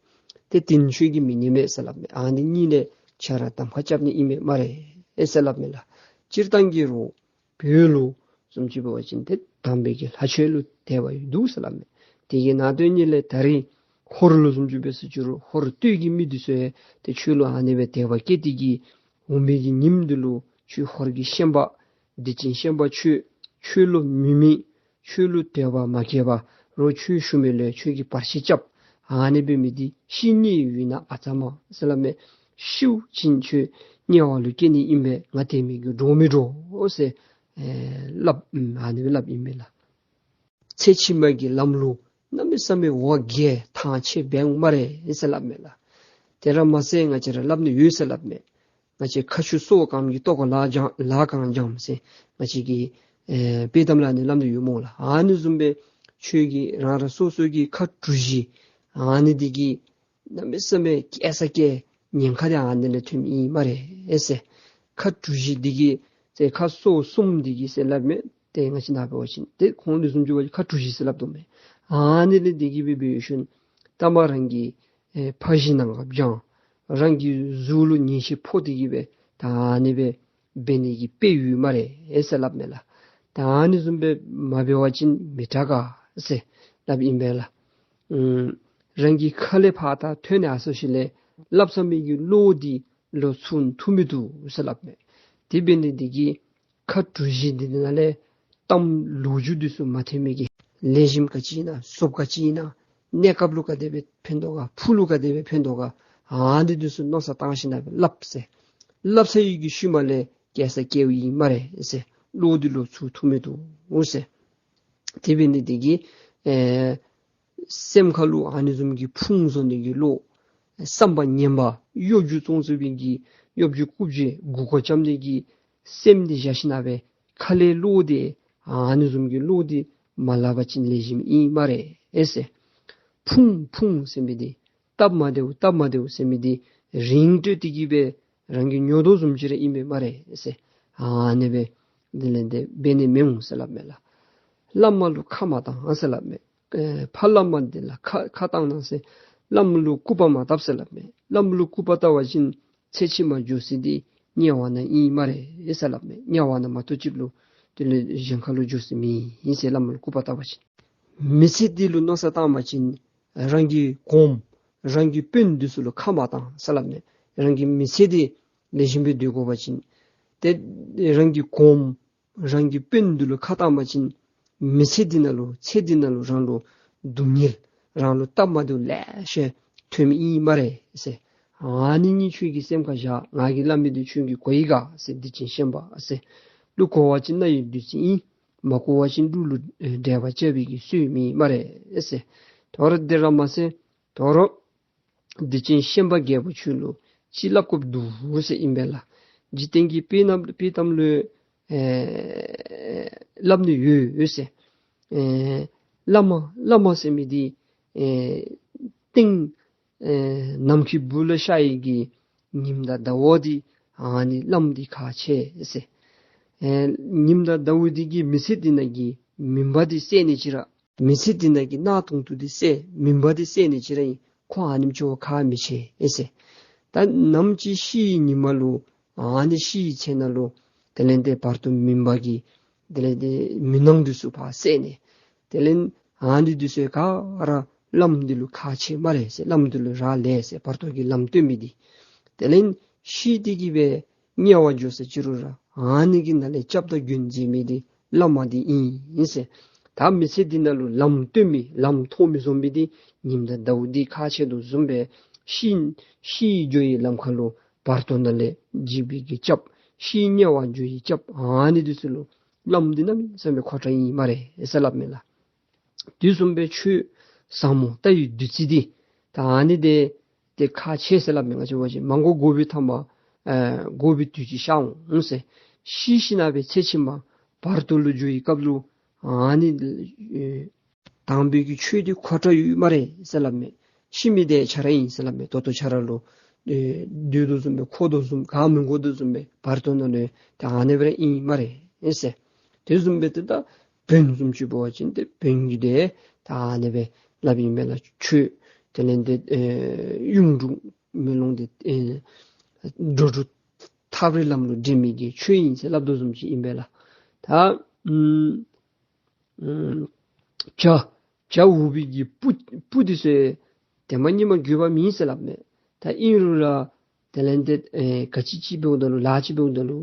ཏེ་དེ་ཁྱོད་ཀྱིས་མི་ཉན་མས་ཟེར་སླབ་མས། ཨ་ནི་གཉིས་ལས་ཁྱོད་ར་གདམ་ཁ་རྐྱབ་ནི་ཨིན་མས་སྨ་རེ་ཟེར་སླབ་མས་ལགས། སྤྱིར་བཏང་གི་རོགས་བོད་ལུ་བཟུམ་ཅིག་འབད་བ་ཅིན་ཏེ་དམ་པའི་གི་ལྷ་ཆོས་ལུ་དད་པ་ཡོད་འདུག་ཟེར་སླབ་མས། དེ་གི་ནང་དོན་ཉིད་ལས་ད་རིས་ཧོར་ལུ་བཟུམ་ཅིག་འབད་ཟེར་ཅི་རུང་ཧོར་སྟོད་ཀྱི་མི་འདི་ཚུ་ཡང་ཏེ་ཁྱོད་ལུ་ཨ་ནི་སྦེ་དད་པ་སྐྱེས་ཏེ་གི་འོང་མི་གི་ཉིནམ་འདི་ལུ་ཁྱོད་ཧོར་གྱི་ཤན་པ་སྡིག་ཅན་ཤན་པ་ཁྱོད་ཁྱོད་ལུ་མི་མི་ཁྱོད་ལུ་དད་པ་མ་སྐྱེས་པར་རོགས་ཁྱོད་ཞུ་མི་ལུ་ཁྱོད་ཀྱིས་བར་ཆད་རྐྱབ། ཨ་ནི་འབད་མི་འདི་ཤི་ནི་ཡོད་ན་ཨ་ཙ་མ་ཟེར་སླབ་མས། ཤིཝ་ཅིན་ཁྱོད་དམྱལ་བ་ལུ་སྐྱེ་ནི་ཨིན་པས། ང་དེ་མི་གི་འགྲོ་མི་འགྲོ་ཟེར་ཨེ་སླབ་ཨ་ནི་སྦེ་སླབ་ཨིན་མས་ལགས། ཚེ་ཕྱི་མ་གི་ལམ་ལུ་གནམ་མེད་ས་མེད་འོ་བརྒྱལ་ཐང་ཆད་འབད་འོང་སྨ་རེ་ཟེར་སླབ་མས་ལགས། དེ་ར་མ་ཚད་ང་བཅས་ར་སླབ་ནི་ཡོད་ཟེར་སླབ་མས། ང་བཅས་ཁ་ཆུ་སོ་སྐམ་གྱི་ལྟོ་གོས་ལ་སྦྱང་ལ་གང་སྦྱངམ་ཟེར་ང་བཅས་ཀྱི་ཨེ་དཔྱེ་གཏམ་ལུ་ཨ་ནི་སླབ་ནི་ཡོད་སྨོ་ལགས། ཨ་ནི་བཟུམ་སྦེ་ཁྱོད་ཀྱིས་རང་རང་སོ་སོ་གི་ཁ་གྲུ་བཞི་ཨ་ནི་འདི་གིས་གནམ་མེད་ས་མེད་སྐྱེ་ས་སྐྱེ་ཉེན་ཁ་འདི་ཨ་ནི་ལས་ཐོནམ་ཨིན་སྨ་རེ་ཟེར། ཁ་གྲུ་བཞི་འདི་གིས་ཟེར་ཁ་སོ་གསུམ་འདི་གིས་ཟེར་སླབ་མས། ཏེ་ང་བཅས་ནཱ་འབད་བ་ཅིན་ཏེ་ཁོང་འདི་བཟུམ་ཅིག་འབད་བ་ཅིན་ཁ་གྲུ་བཞི་ཟེར་སླབ་དོ་མས། ཨ་ནི་ལས་འདི་གིས་སྦེ་འབད་ཞིནམ་ལས་མཐའ་མ་རང་གི་ཨེ་ཕ་གཞིས་ནང་ཁར་སྦྱང་། རང་གི་གཟུགས་ལུ་ཉེས་ཆད་ཕོག་སྟེ་གི་སྦེ་ད་ཨ་ནི་སྦེ་འབད་ནི་གི་དཔེ་ཡོད་སྨ་རེ་ཟེར་སླབ་མས་ལགས། ད་ཨ་ནི་བཟུམ་སྦེ་མ་འབད་བ་ཅིན་མི་དྲག་ག་ཟེར་སླབ་ཨིན་པས་ལགས། ཨམ་རང་གི་ཁ་ལས་ཕར་ད་ཐོན་ནི་ཨ་སོ་ཞིག་ལས་སླབ་ཚར་མི་གི་བློ་འདི་ལུ་ཚུད་ཐུབ་མི་འདུག་ཟེར་སླབ་མས། དེ་འབད་ནི་འདི་གིས་ཁ་གྲུ་བཞི་འདི་ནང་ལས་གཏམ་ལོ་རྒྱུས་འདི་ཚུ་མ་ཐོན་མི་གི་ལེགས་ཤོམ་ག་ཅི་ཨིན་ན་ཟོགཔ་ག་ཅི་ཨིན་ན་གནས་སྐབས་ལུ་ག་དེ་སྦེ་ཕན་དོ་ག་ཕུགས་ལུ་ག་དེ་སྦེ་ཕན་དོ་ག་ཨ་ནི་འདི་ཚུ་མནོ་བསམ་བཏང་ཞིནམ་ལས་སླབ་ཟེར། སླབ་ཚར་བའི་གི་ཤུལ་མ་ལས་སྐྱེལ་ས་སྐྱེལཝ་ཨིན་སྨ་རེ་ཟེར། བློ་འདི་ལུ་ཚུར་ཐུག་མི་བཏུབ་ཟེར། དེ་འབད་ནི་འདི་གིས་ཨེ་སེམས་ཁ་ལུ་ཨ་ནི་བཟུམ་གྱི་ཕུང་བཟོ་ནི་གི་བློ། བསམ་པ་ངན་པ་གཡོ་སྒྱུ་ཙོང་ཁ་པའི་གི་གཡོ་སྒྱུ་ཀུ་ཅི་མགུ་སྐོར་རྐྱབ་ནི་གི་སེམས་འདི་བཞག་ཞིནམ་ལས་ཁ་ལས་བློ་འདི་ཨ་ནི་བཟུམ་གྱི་བློ་འདི་མ་སླབ་པ་ཅིན་ལེགས་ཤོམ་ཨིན་སྨ་རེ་ཟེར། ཕུང་ཕུང་ཟེར་མི་འདི་སྟབས་མ་བདེཝ་སྟབས་མ་བདེཝ་ཟེར་མི་འདི་རིང་སྤྲོད་དེ་གི་སྦེ་རང་གིས་ཉོ་དོ་བཟུམ་ཅིག་ར་ཨིན་པས་སྨ་རེ་ཟེར། ཨ་ནི་སྦེ་དེ་ལས་འདི་འབད་ནི་མི་འོང་ཟེར་སླབ་མས་ལགས། བླ་མ་ལུ་ཁ་མ་བཏང་ཟེར་སླབ་མས། ཨེ་ཕ་བླ་མ་འདི་ལུ་ཁ་ཁ་བཏང་གནང་ཟེར། བླ་མ་ལུ་སྐུར་པ་མ་བཏབ་ཟེར་སླབ་མས། བླ་མ་ལུ་སྐུར་པ་བཏབ་པ་ཅིན་ཚེ་ཕྱི་མ་འགྱོ་ས་འདི་དམྱལ་བ་ནང་ཨིན་སྨ་རེ་ཟེར་སླབ་མས། དམྱལ་བ་ནང་མ་གཏོགས་ཅིག་ལུ་དེ་ལས་གཞན་ཁ་ལུ་འགྱོ་ས་མེད་ཟེར། བླ་མ་ལུ་སྐུར་པ་བཏབ་པ་ཅིན། མི་ཚེ་འདི་ལུ་མནོ་བསམ་བཏང་པ་ཅིན་རང་གི་གོངམ་རང་གི་དཔོན་འདི་ཚུ་ལུ་ཁ་མ་བཏང་ཟེར་སླབ་མས། རང་གི་མི་ཚེ་འདི་ལེགས་ཤོམ་སྦེ་སྡོད་དགོ་པ་ཅིན་ཏེ་རང་གི་གོངམ་རང་གི་དཔོན་འདི་ལུ་ཁ་བཏང་པ་ཅིན་མི་ཚེ་འདི་ནང་ལུ་ཚེ་འདི་ནང་ལུ་རང་ལུ་སྡུག་བསྔལ་རང་ལུ་སྟབས་མ་བདེཝ་ལེ་ཤ་ཐོན་མི་ཨིན་སྨ་རེ་ཟེར། ཨ་ནི་གཉིས་ཁྱོད་ཀྱིས་སེམས་ཁར་བཞག། ང་གིས་སླབ་མི་འདི་ཁྱོད་ཀྱིས་གོ་ཡི་ག་ཟེར། སྡིག་ཅན་ཤན་པ་ཟེར། གླུ་གོ་བ་ཅིན་རྣ་ཡི་བདུད་རྩི་ཨིན། མ་གོ་བ་ཅིན་གླུ་ལུ་འགྲེལ་པ་རྐྱབ་པའི་གི་སྲོལ་མེད་སྨ་རེ་ཟེར། དོ་རུང་དེ་ར་མ་ཟད་དོ་རུང་སྡིག་ཅན་ཤན་པ་རྒྱལ་པོ་ཁྱོད་ལུ་ཅིག་སླབ་དགོཔ་འདུག་ཟེར་ཨིན་པས་ལགས། འཇིག་རྟེན་གྱི་དཔེ་རྣམས་དཔེ་གཏམ་ལུ་ཨེ་སླབ་ནི་ཡོད་ཟེར། ཨེ་བླ་མ་བླ་མ་ཟེར་མི་འདི་ཨེ་སྟེང་ཨེ་ནམ་མཁའི་སྦུག་ལུ་ཤར་བའི་གི་ཉིམ་དང་ཟླཝ་འདི་ཨ་ནི་བླམ་འདི་ཁག་ཆེ་ཟེར། ཨེ་ཉིམ་དང་ཟླཝ་འདི་གིས་མི་ཚེ་འདི་ནང་གི་མུན་པ་འདི་བསལ་ནི་ཅིག་ར། མི་ཚེ་འདི་ནང་གི་གནག་དུང་དུ་འདི་བསལ། མུན་པ་འདི་བསལ་ནི་ཅིག་ར་ཨིན། ཁོ་ཨ་ནེམ་ཅིག་ཁག་མི་ཆེ་ཨེ་ཟེར། ད་ནམ་ཅིག་ཤི་བའི་ཉིན་མ་ལུ་ཨ་ནི་ཤི་བའི་ཚེ་ན་ལུ་དེ་ལས་འདི་བར་དོ་མུན་པ་གི་དེ་ལས་འདི་མུན་སྣང་འདི་ཚུ་ཕར་བསལ་ནི། དེ་ལས་ཨ་ནི་འདི་ཚུ་ག་ར་བླམ་འདི་ལུ་ཁག་ཆེ་སྨ་རེ་ཟེར། བླམ་འདི་ལུ་རག་ལས་ཟེར། བར་དོ་གི་ལམ་སྟོན་མི་འདི། དེ་ལས་ཤི་སྟེ་གི་སྦེ་དམྱལ་བ་འགྱོ་ས་ཅིག་རུང་ར་ཨ་ནི་གི་ནང་ལས་སྐྱབས་དང་མགོན་མཛད་མི་འདི་བླ་མ་འདི་ཨིན་ཟེར། ད་མི་ཚེ་འདི་ནང་ལུ་ལམ་སྟོན་མི་ལམ་མཐོང་མི་བཟུམ་སྦེ་འདི་ཉིམ་དང་ཟླཝ་འདི་ཁག་ཆེ་དོ་བཟུམ་སྦེ་ཤི་ཤི་འགྱོ་བའི་ལམ་ཁ་ལུ་བར་དོ་ནང་ལས་འཇིགས་པའི་གི་སྐྱབས་ཤི་དམྱལ་བ་འགྱོ་བའི་སྐྱབས་ཨ་ནི་འདི་ཚུ་ལུ་བླམ་འདི་གནམ་མེད་ས་མེད་མཁོ་དྲགས་ཨིན་སྨ་རེ་ཟེར་སླབ་མས་ལགས། དེ་བཟུམ་སྦེ་ཆོས་ཟབ་མོ་ལྟ་བའི་བདུད་རྩི་འདི་ད་ཨ་ནི་འདི་ཏེ་ཁག་ཆེ་ཟེར་སླབ་མས། ང་བཅས་འབད་བ་ཅིན་མ་གོ་དགོ་པའི་ཐ་མ་ཨེ་དགོ་པའི་དུས་ཅིག་ཤར་འོང་ཟེར། ཤི་ཞིནམ་ལས་ཚེ་ཕྱི་མ་བར་དོ་ལུ་འགྱོ་བའི་སྐབས་ལུ་ཨ་ནི་ཨེ་དམ་པའི་གི་ཆོས་འདི་མཁོ་དྲགས་ཡོད་སྨ་རེ་ཟེར་སླབ་མས། ཤི་མི་འདི་ཁྱོད་ར་ཨིན་ཟེར་སླབ་མས། ད་ལྟོ་ཁྱོད་ར་ལུ་ཨེ་སྡོད་དོ་བཟུམ་སྦེ་འཁོར་དོ་བཟུམ་ག་མི་འགོར་དོ་བཟུམ་སྦེ་བར་དོ་ནང་ལུ་ད་ཨ་ནི་སྦེ་ར་ཨིན་སྨ་རེ་ཟེར། དེ་བཟུམ་སྦེ་ཏེ་ད་བོན་བཟུམ་ཅིག་འབད་བ་ཅིན་ཏེ་བོན་གྱི་འདི་ད་ཨ་ནི་སྦེ་སླབ་ཨིན་མས་ལགས། ཆོས་དེ་ལས་འདི་ཨེ་གཡུང་དྲུང་མེ་ལོང་འདི་ཨེ་འགྲོ་དྲུག་ཐབས་རིག་ལམ་ལུ་འདྲེན་མི་གི་ཆོས་ཨིན་ཟེར་སླབ་དོ་བཟུམ་ཅིག་ཨིན་པས་ལགས། ད་ཨམ་ཨམ་བྱ་བྱ་འུག་པའི་གི་སྤུ་སྤུ་འདི་ཚུ་དེ་མ་ཉི་མ་འགྱོད་པ་མེད་ཟེར་སླབ་མས། ད་ཨིན་རུང་ར་དེ་ལས་འདི་ཨེ་ག་ཅི་ཅིག་འབདཝ་ད་ལུ་ལཱ་ཅིག་འབདཝ་ད་ལུ་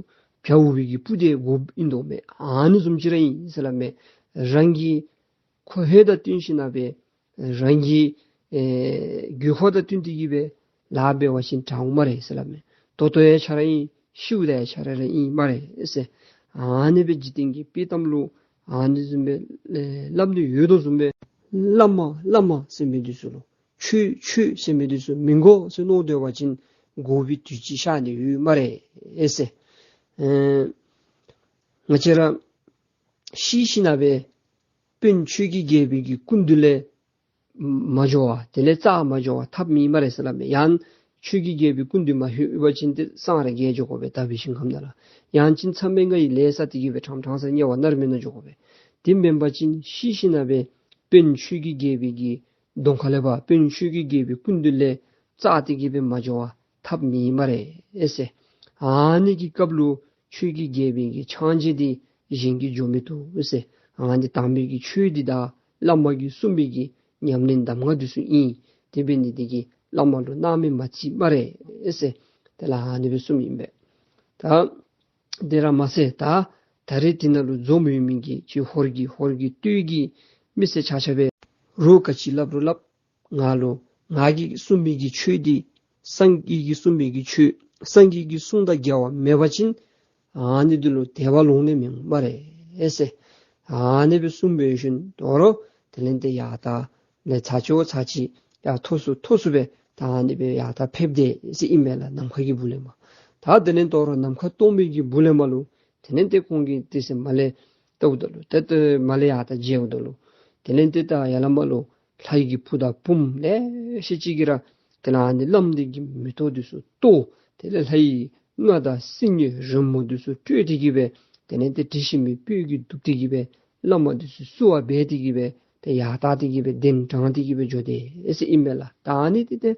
བྱ་འུག་པའི་གི་སྤུ་འདི་དགོཔ་ཨིན་དོ་མས། ཨ་ནི་བཟུམ་ཅིག་ར་ཨིན་ཟེར་སླབ་མས། རང་གི་ཁོ་ཧེ་དང་བསྟུན་ཞིནམ་ལས་རང་གི་ཨེ་དགོས་མཁོ་དང་བསྟུན་ཏེ་གི་སྦེ་ལཱ་འབད་བ་ཅིན་དྲག་འོང་སྨ་རེ་ཟེར་སླབ་མས། ད་ལྟོ་ཡང་ཁྱོད་ར་ཨིན། ཤིཝ་ད་ཡང་ཁྱོད་ར་ར་ཨིན་སྨ་རེ་ཟེར། ཨ་ནི་སྦེ་འཇིག་རྟེན་གྱི་དཔེ་གཏམ་ལུ་ཨ་ནི་བཟུམ་སྦེ་ཨེ་སླབ་ནི་ཡོད་དོ་བཟུམ་སྦེ་བླ་མ་བླ་མ་ཟེར་མི་འདི་ཚུ་ལུ་ཆོས་ཆོས་ཟེར་མི་འདི་ཚུ་མི་དགོ་ཟེར་མནོ་སྡོད་པ་ཅིན་དགོ་པའི་དུས་ཅིག་ཤར་ནི་ཡོད་སྨ་རེ་ཟེར། ཨེ་ང་བཅས་ར་ཤི་ཞིནམ་ལས་དཔོན་ཆོས་ཀྱི་རྒྱལ་པོའི་གི་སྐུ་མདུན་ལས་མ་འགྱོ་བར་དེ་ལས་རྩར་མ་འགྱོ་བར་ཐབས་མེད་སྨ་རེ་ཟེར་སླབ་མས། ཡང་ཆོས་ཀྱི་རྒྱལ་པོའི་སྐུ་མདུན་མ་ལྷོད་པ་ཅིན་ཏེ་སངས་རྒྱས་འགྱོ་དགོ་པས། དག་པའི་ཞིང་ཁམས་ནང་ལུ། ཡང་ཅིན་མཚམས་མེད་ལྔ་ཡི་ལས་བསགས་ཏེ་གི་སྦེ་ཕྲང་ཕྲང་ས་དམྱལ་བ་མནར་མེད་ནང་འགྱོ་དགོ་པས། དེ་མེན་པ་ཅིན་ཤི་ཞིནམ་ལས་དཔོན་ཆོས་ཀྱི་རྒྱལ་པོའི་གི་གདོང་ཁ་ལས་ཕར་དཔོན་ཆོས་ཀྱི་རྒྱལ་པོའི་སྐུ་མདུན་ལས་རྩར་ཏེ་གི་སྦེ་མ་འགྱོ་བར་ཐབས་མེད་སྨ་རེ་ཟེར། ཨ་ནི་གི་སྐབས་ལུ་ཆོས་ཀྱི་རྒྱལ་པོའི་གི་ཕྱག་རྗེས་འདི་གཞན་གྱིས་འཇོམས་མི་བཏུབ་ཟེར། ཨ་ནི་དམ་པའི་གི་ཆོས་འདི་དང་བླ་མ་གིས་གསུངས་པའི་གི་ཉམས་ལེན་གདམས་ངག་འདི་ཚུ་ཨིན། དེ་འབད་ནི་འདི་གིས་བླ་མ་ལུ་སྣང་མེད་མ་བརྩི་སྨ་རེ་ཟེར། དེ་ལས་ཨ་ནི་སྦེ་གསུངམ་ཨིན་པས། ད་ དེ་ར་མ་ཚད་ད་ད་རེས་དེ་ནང་ལུ་འཛོམས་ཡོད་མི་གི་ཅིག་ཧོར་གྱི་ཧོར་གྱི་སྟོད་ཀྱི་མི་སེར་ཆ་ཁྱབ་སྦེ་རོགས་ག་ཅི་སླབ་རུང་སླབ། ང་ལུ་ང་གིས་གསུངས་མི་གི་ཆོས་འདི་སངས་རྒྱས་ཀྱིས་གསུངས་མི་གི་ཆོས་སངས་རྒྱས་ཀྱིས་གསུངས་དང་འགལ་བ་མེད་པ་ཅིན་ཨ་ནི་འདི་ལུ་དད་པ་ལོག་ནི་མེད་སྨ་རེ་ཟེར། ཨ་ནི་སྦེ་གསུངས་པའི་ཤུལ་དོ་རུང་དེ་ལས་ཏེ་ཡར་ད་ལས་ཚར་གཅིག་ཚར་གཅིག་ཡར་མཐོ་སུ་མཐོ་སུ་སྦེ་ད་ཨ་ནི་སྦེ་ཡར་ད་ཕེབས་དེས་ཟེར་ཨིན་མས་ལགས། ནམ་མཁའ་གི་སྦུག་ལས་མར་ད་དེ་ལས་དོ་རུང་ནམ་མཁའ་སྟོང་པའི་གི་སྦུག་ལས་མར་ལུ་དེ་ལས་ཏེ་ཁོང་གིས་དེ་ཚེ་མར་ལས་བལྟཝ་ད་ལུ་ཏེ་ཏེ་མར་ལས་ཡར་ད་མཇལཝ་ད་ལུ་དེ་ལས་ཏེ་ད་ཡར་ལས་མར་ལུ་ལྷ་ཡི་གི་བུ་དང་བུམོ་ལེ་ཤ་ཅིག་གིས་ར་དེ་ལས་ཨ་ནི་བླམ་འདི་གི་མེ་ཏོག་འདི་ཚུ་གཏོར། དེ་ལས་ལྷ་ཡི་རྔ་དང་སིལ་སྙན་རོལ་མོ་འདི་ཚུ་དཀྲོལ་ཏེ་གི་སྦེ་དེ་ལས་ཏེ་དྲི་ཞིམ་པའི་སྤོས་ཀྱིས་བདུག་སྟེ་གི་སྦེ་བླ་མ་འདི་ཚུ་བསུ་བ་འབད་དེ་གི་སྦེ་ཏེ་ཡར་ད་དེ་གི་སྦེ་གདན་དྲངས་ཏེ་གི་སྦེ་འགྱོ་དེས་ཟེར་ཨིན་མས་ལགས། ད་ཨ་ནི་འདི་ཏེ་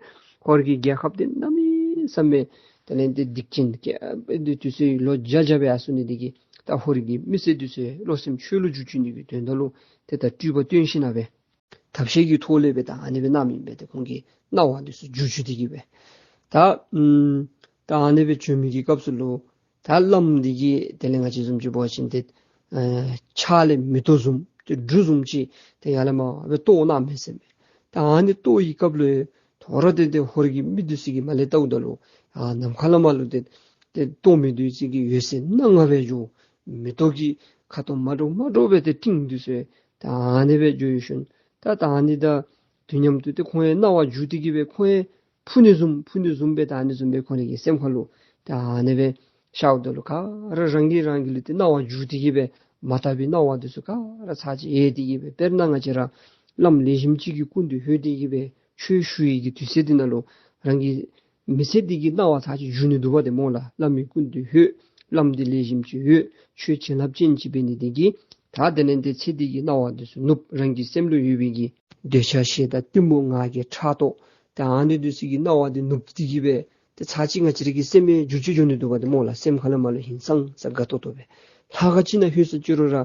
ཧོར་གྱི་རྒྱལ་ཁབ་འདི་གནམ་མེད་ས་མེད་དེ་ལས་ཏེ་སྡིག་ཅན་སྐྱེ་འདི་དུས་ཚོད་ལོ་བརྒྱ་བརྒྱ་སྦེ་ཡར་སོང་ནི་འདི་གིས་ད་ཧོར་གྱི་མི་སེར་འདི་ཚུ་བློ་སེམས་ཆོས་ལུ་བསྒྱུར་བཅུག་ནི་གི་དོན་དག་ལུ་ཏེ་ད་སྤྲུལ་པ་སྟོན་ཞིནམ་སྦེ་ཐབས་ཤེས་ཀྱི་ཐོག་ལས་སྦེ་ད་ཨ་ནི་སྦེ་གནངམ་ཨིན་པས། ཏེ་ཁོང་གི་སྣང་བ་འདི་ཚུ་བསྒྱུར་བཅུག་སྟེ་གི་སྦེ་ད་ཨམ་ད་ཨ་ནི་སྦེ་བྱོན་མི་གི་སྐབས་སུ་ལུ་ད་བླམ་འདི་གིས་དེ་ལས་ང་བཅས་བཟུམ་ཅིག་འབད་བ་ཅིན་ཏེ་ཨ་ཕྱག་ལས་མེ་ཏོག་བཟུམ་ཏེ་འབྲུ་བཟུམ་ཅིག་ཏེ་ཡར་ལས་མར་སྦེ་གཏོར་གནངམ་མས་ཟེར་མས། ད་ཨ་ནི་གཏོར་བའི་སྐབས་ལུ་དོ་རུང་ཏེ་ཏེ་ཧོར་གྱི་མི་འདི་ཚུ་གིས་མར་ལས་བལྟཝ་ད་ལུ་ཨ་ནམ་མཁའ་ལས་མར་ལུ་ཏེ་ཏེ་གཏོར་མི་འདི་ཚུ་གི་འོད་ཟེར་སྣ་ལྔ་སྦེ་འགྱོ། མེ་ཏོག་གི་ཁ་དོག་མ་འདྲཝ་མ་འདྲཝ་སྦེ་ཏེ་སྤྲིན་འདི་ཚུ་ད་ཨ་ནི་སྦེ་འགྱོ་ཡོད་ཤུལ་ད་ད་ཨ་ནི་དང་དུས་མཉམ་དུ་ཏེ་ཁོང་ཡང་སྣང་བ་བསྒྱུར་ཏེ་གི་སྦེ་ཁོང་ཡང་འཕུར་ནི་བཟུམ་འཕུར་ནི་བཟུམ་སྦེ་ད་ཨ་ནི་བཟུམ་སྦེ་ཁོང་རའི་གི་སེམས་ཁ་ལུ་ད་ཨ་ནི་སྦེ་ཤརཝ་ད་ལུ་ག་ར་རང་གིས་རང་གི་ལུ་ཏེ་སྣང་བ་བསྒྱུར་ཏེ་གི་སྦེ་མ་དག་པའི་སྣང་བ་འདི་ཚུ་ག་ར་ཚར་གཅིག་ཡལ་ཏེ་གི་སྦེ་དཔེར་ན་ང་བཅས་ར་བླམ་ལེགས་ཤོམ་ཅིག་གི་སྐུ་མདུན་ལྷོད་དེ་གི་སྦེ་ཆོས་ཞུ་བའི་གི་དུས་ཚོད་འདི་ནང་ལུ་རང་གི་མི་ཚེ་འདི་གི་སྣང་བ་ཚར་གཅིག་འགྱུར་ནི་འདུག་པ་ཏེ་སྨོ་ལགས། བླ་མའི་སྐུ་མདུན་ལྷོད། བླམ་འདི་ལེགས་ཤོམ་ཅིག་ཡོད། ཆོས་བྱིན་རླབས་ཅན་ཅིག་འབད་ནི་འདི་གིས་ད་དེ་ལས་ཏེ་ཚེ་འདི་གི་སྣང་བ་འདི་ཚུ་ནུབ། རང་གི་སེམས་ལུ་ཡོད་པའི་གི་འདོད་ཆགས་ཞེ་སྡང་གཏི་མུག་ང་རྒྱལ་ཕྲག་དོག་ད་ཨ་ནི་འདི་ཚུ་གི་སྣང་བ་འདི་ནུབ་སྟེ་གི་སྦེ་ཏེ་ཚར་གཅིག་ང་བཅས་ར་གི་སེམས་ཡང་འགྱུར་བཅོས་འགྱོ་ནི་འདུག་པ་ཏེ་སྨོ་ལགས། སེམས་ཁ་ལས་མར་ལུ་ཧིང་སངས་ས་དགའ་ཏོག་ཏོ་སྦེ་ལྷ་ཁང་ཅིག་ནང་ལྷོད་སོ་ཅི་རུང་ར་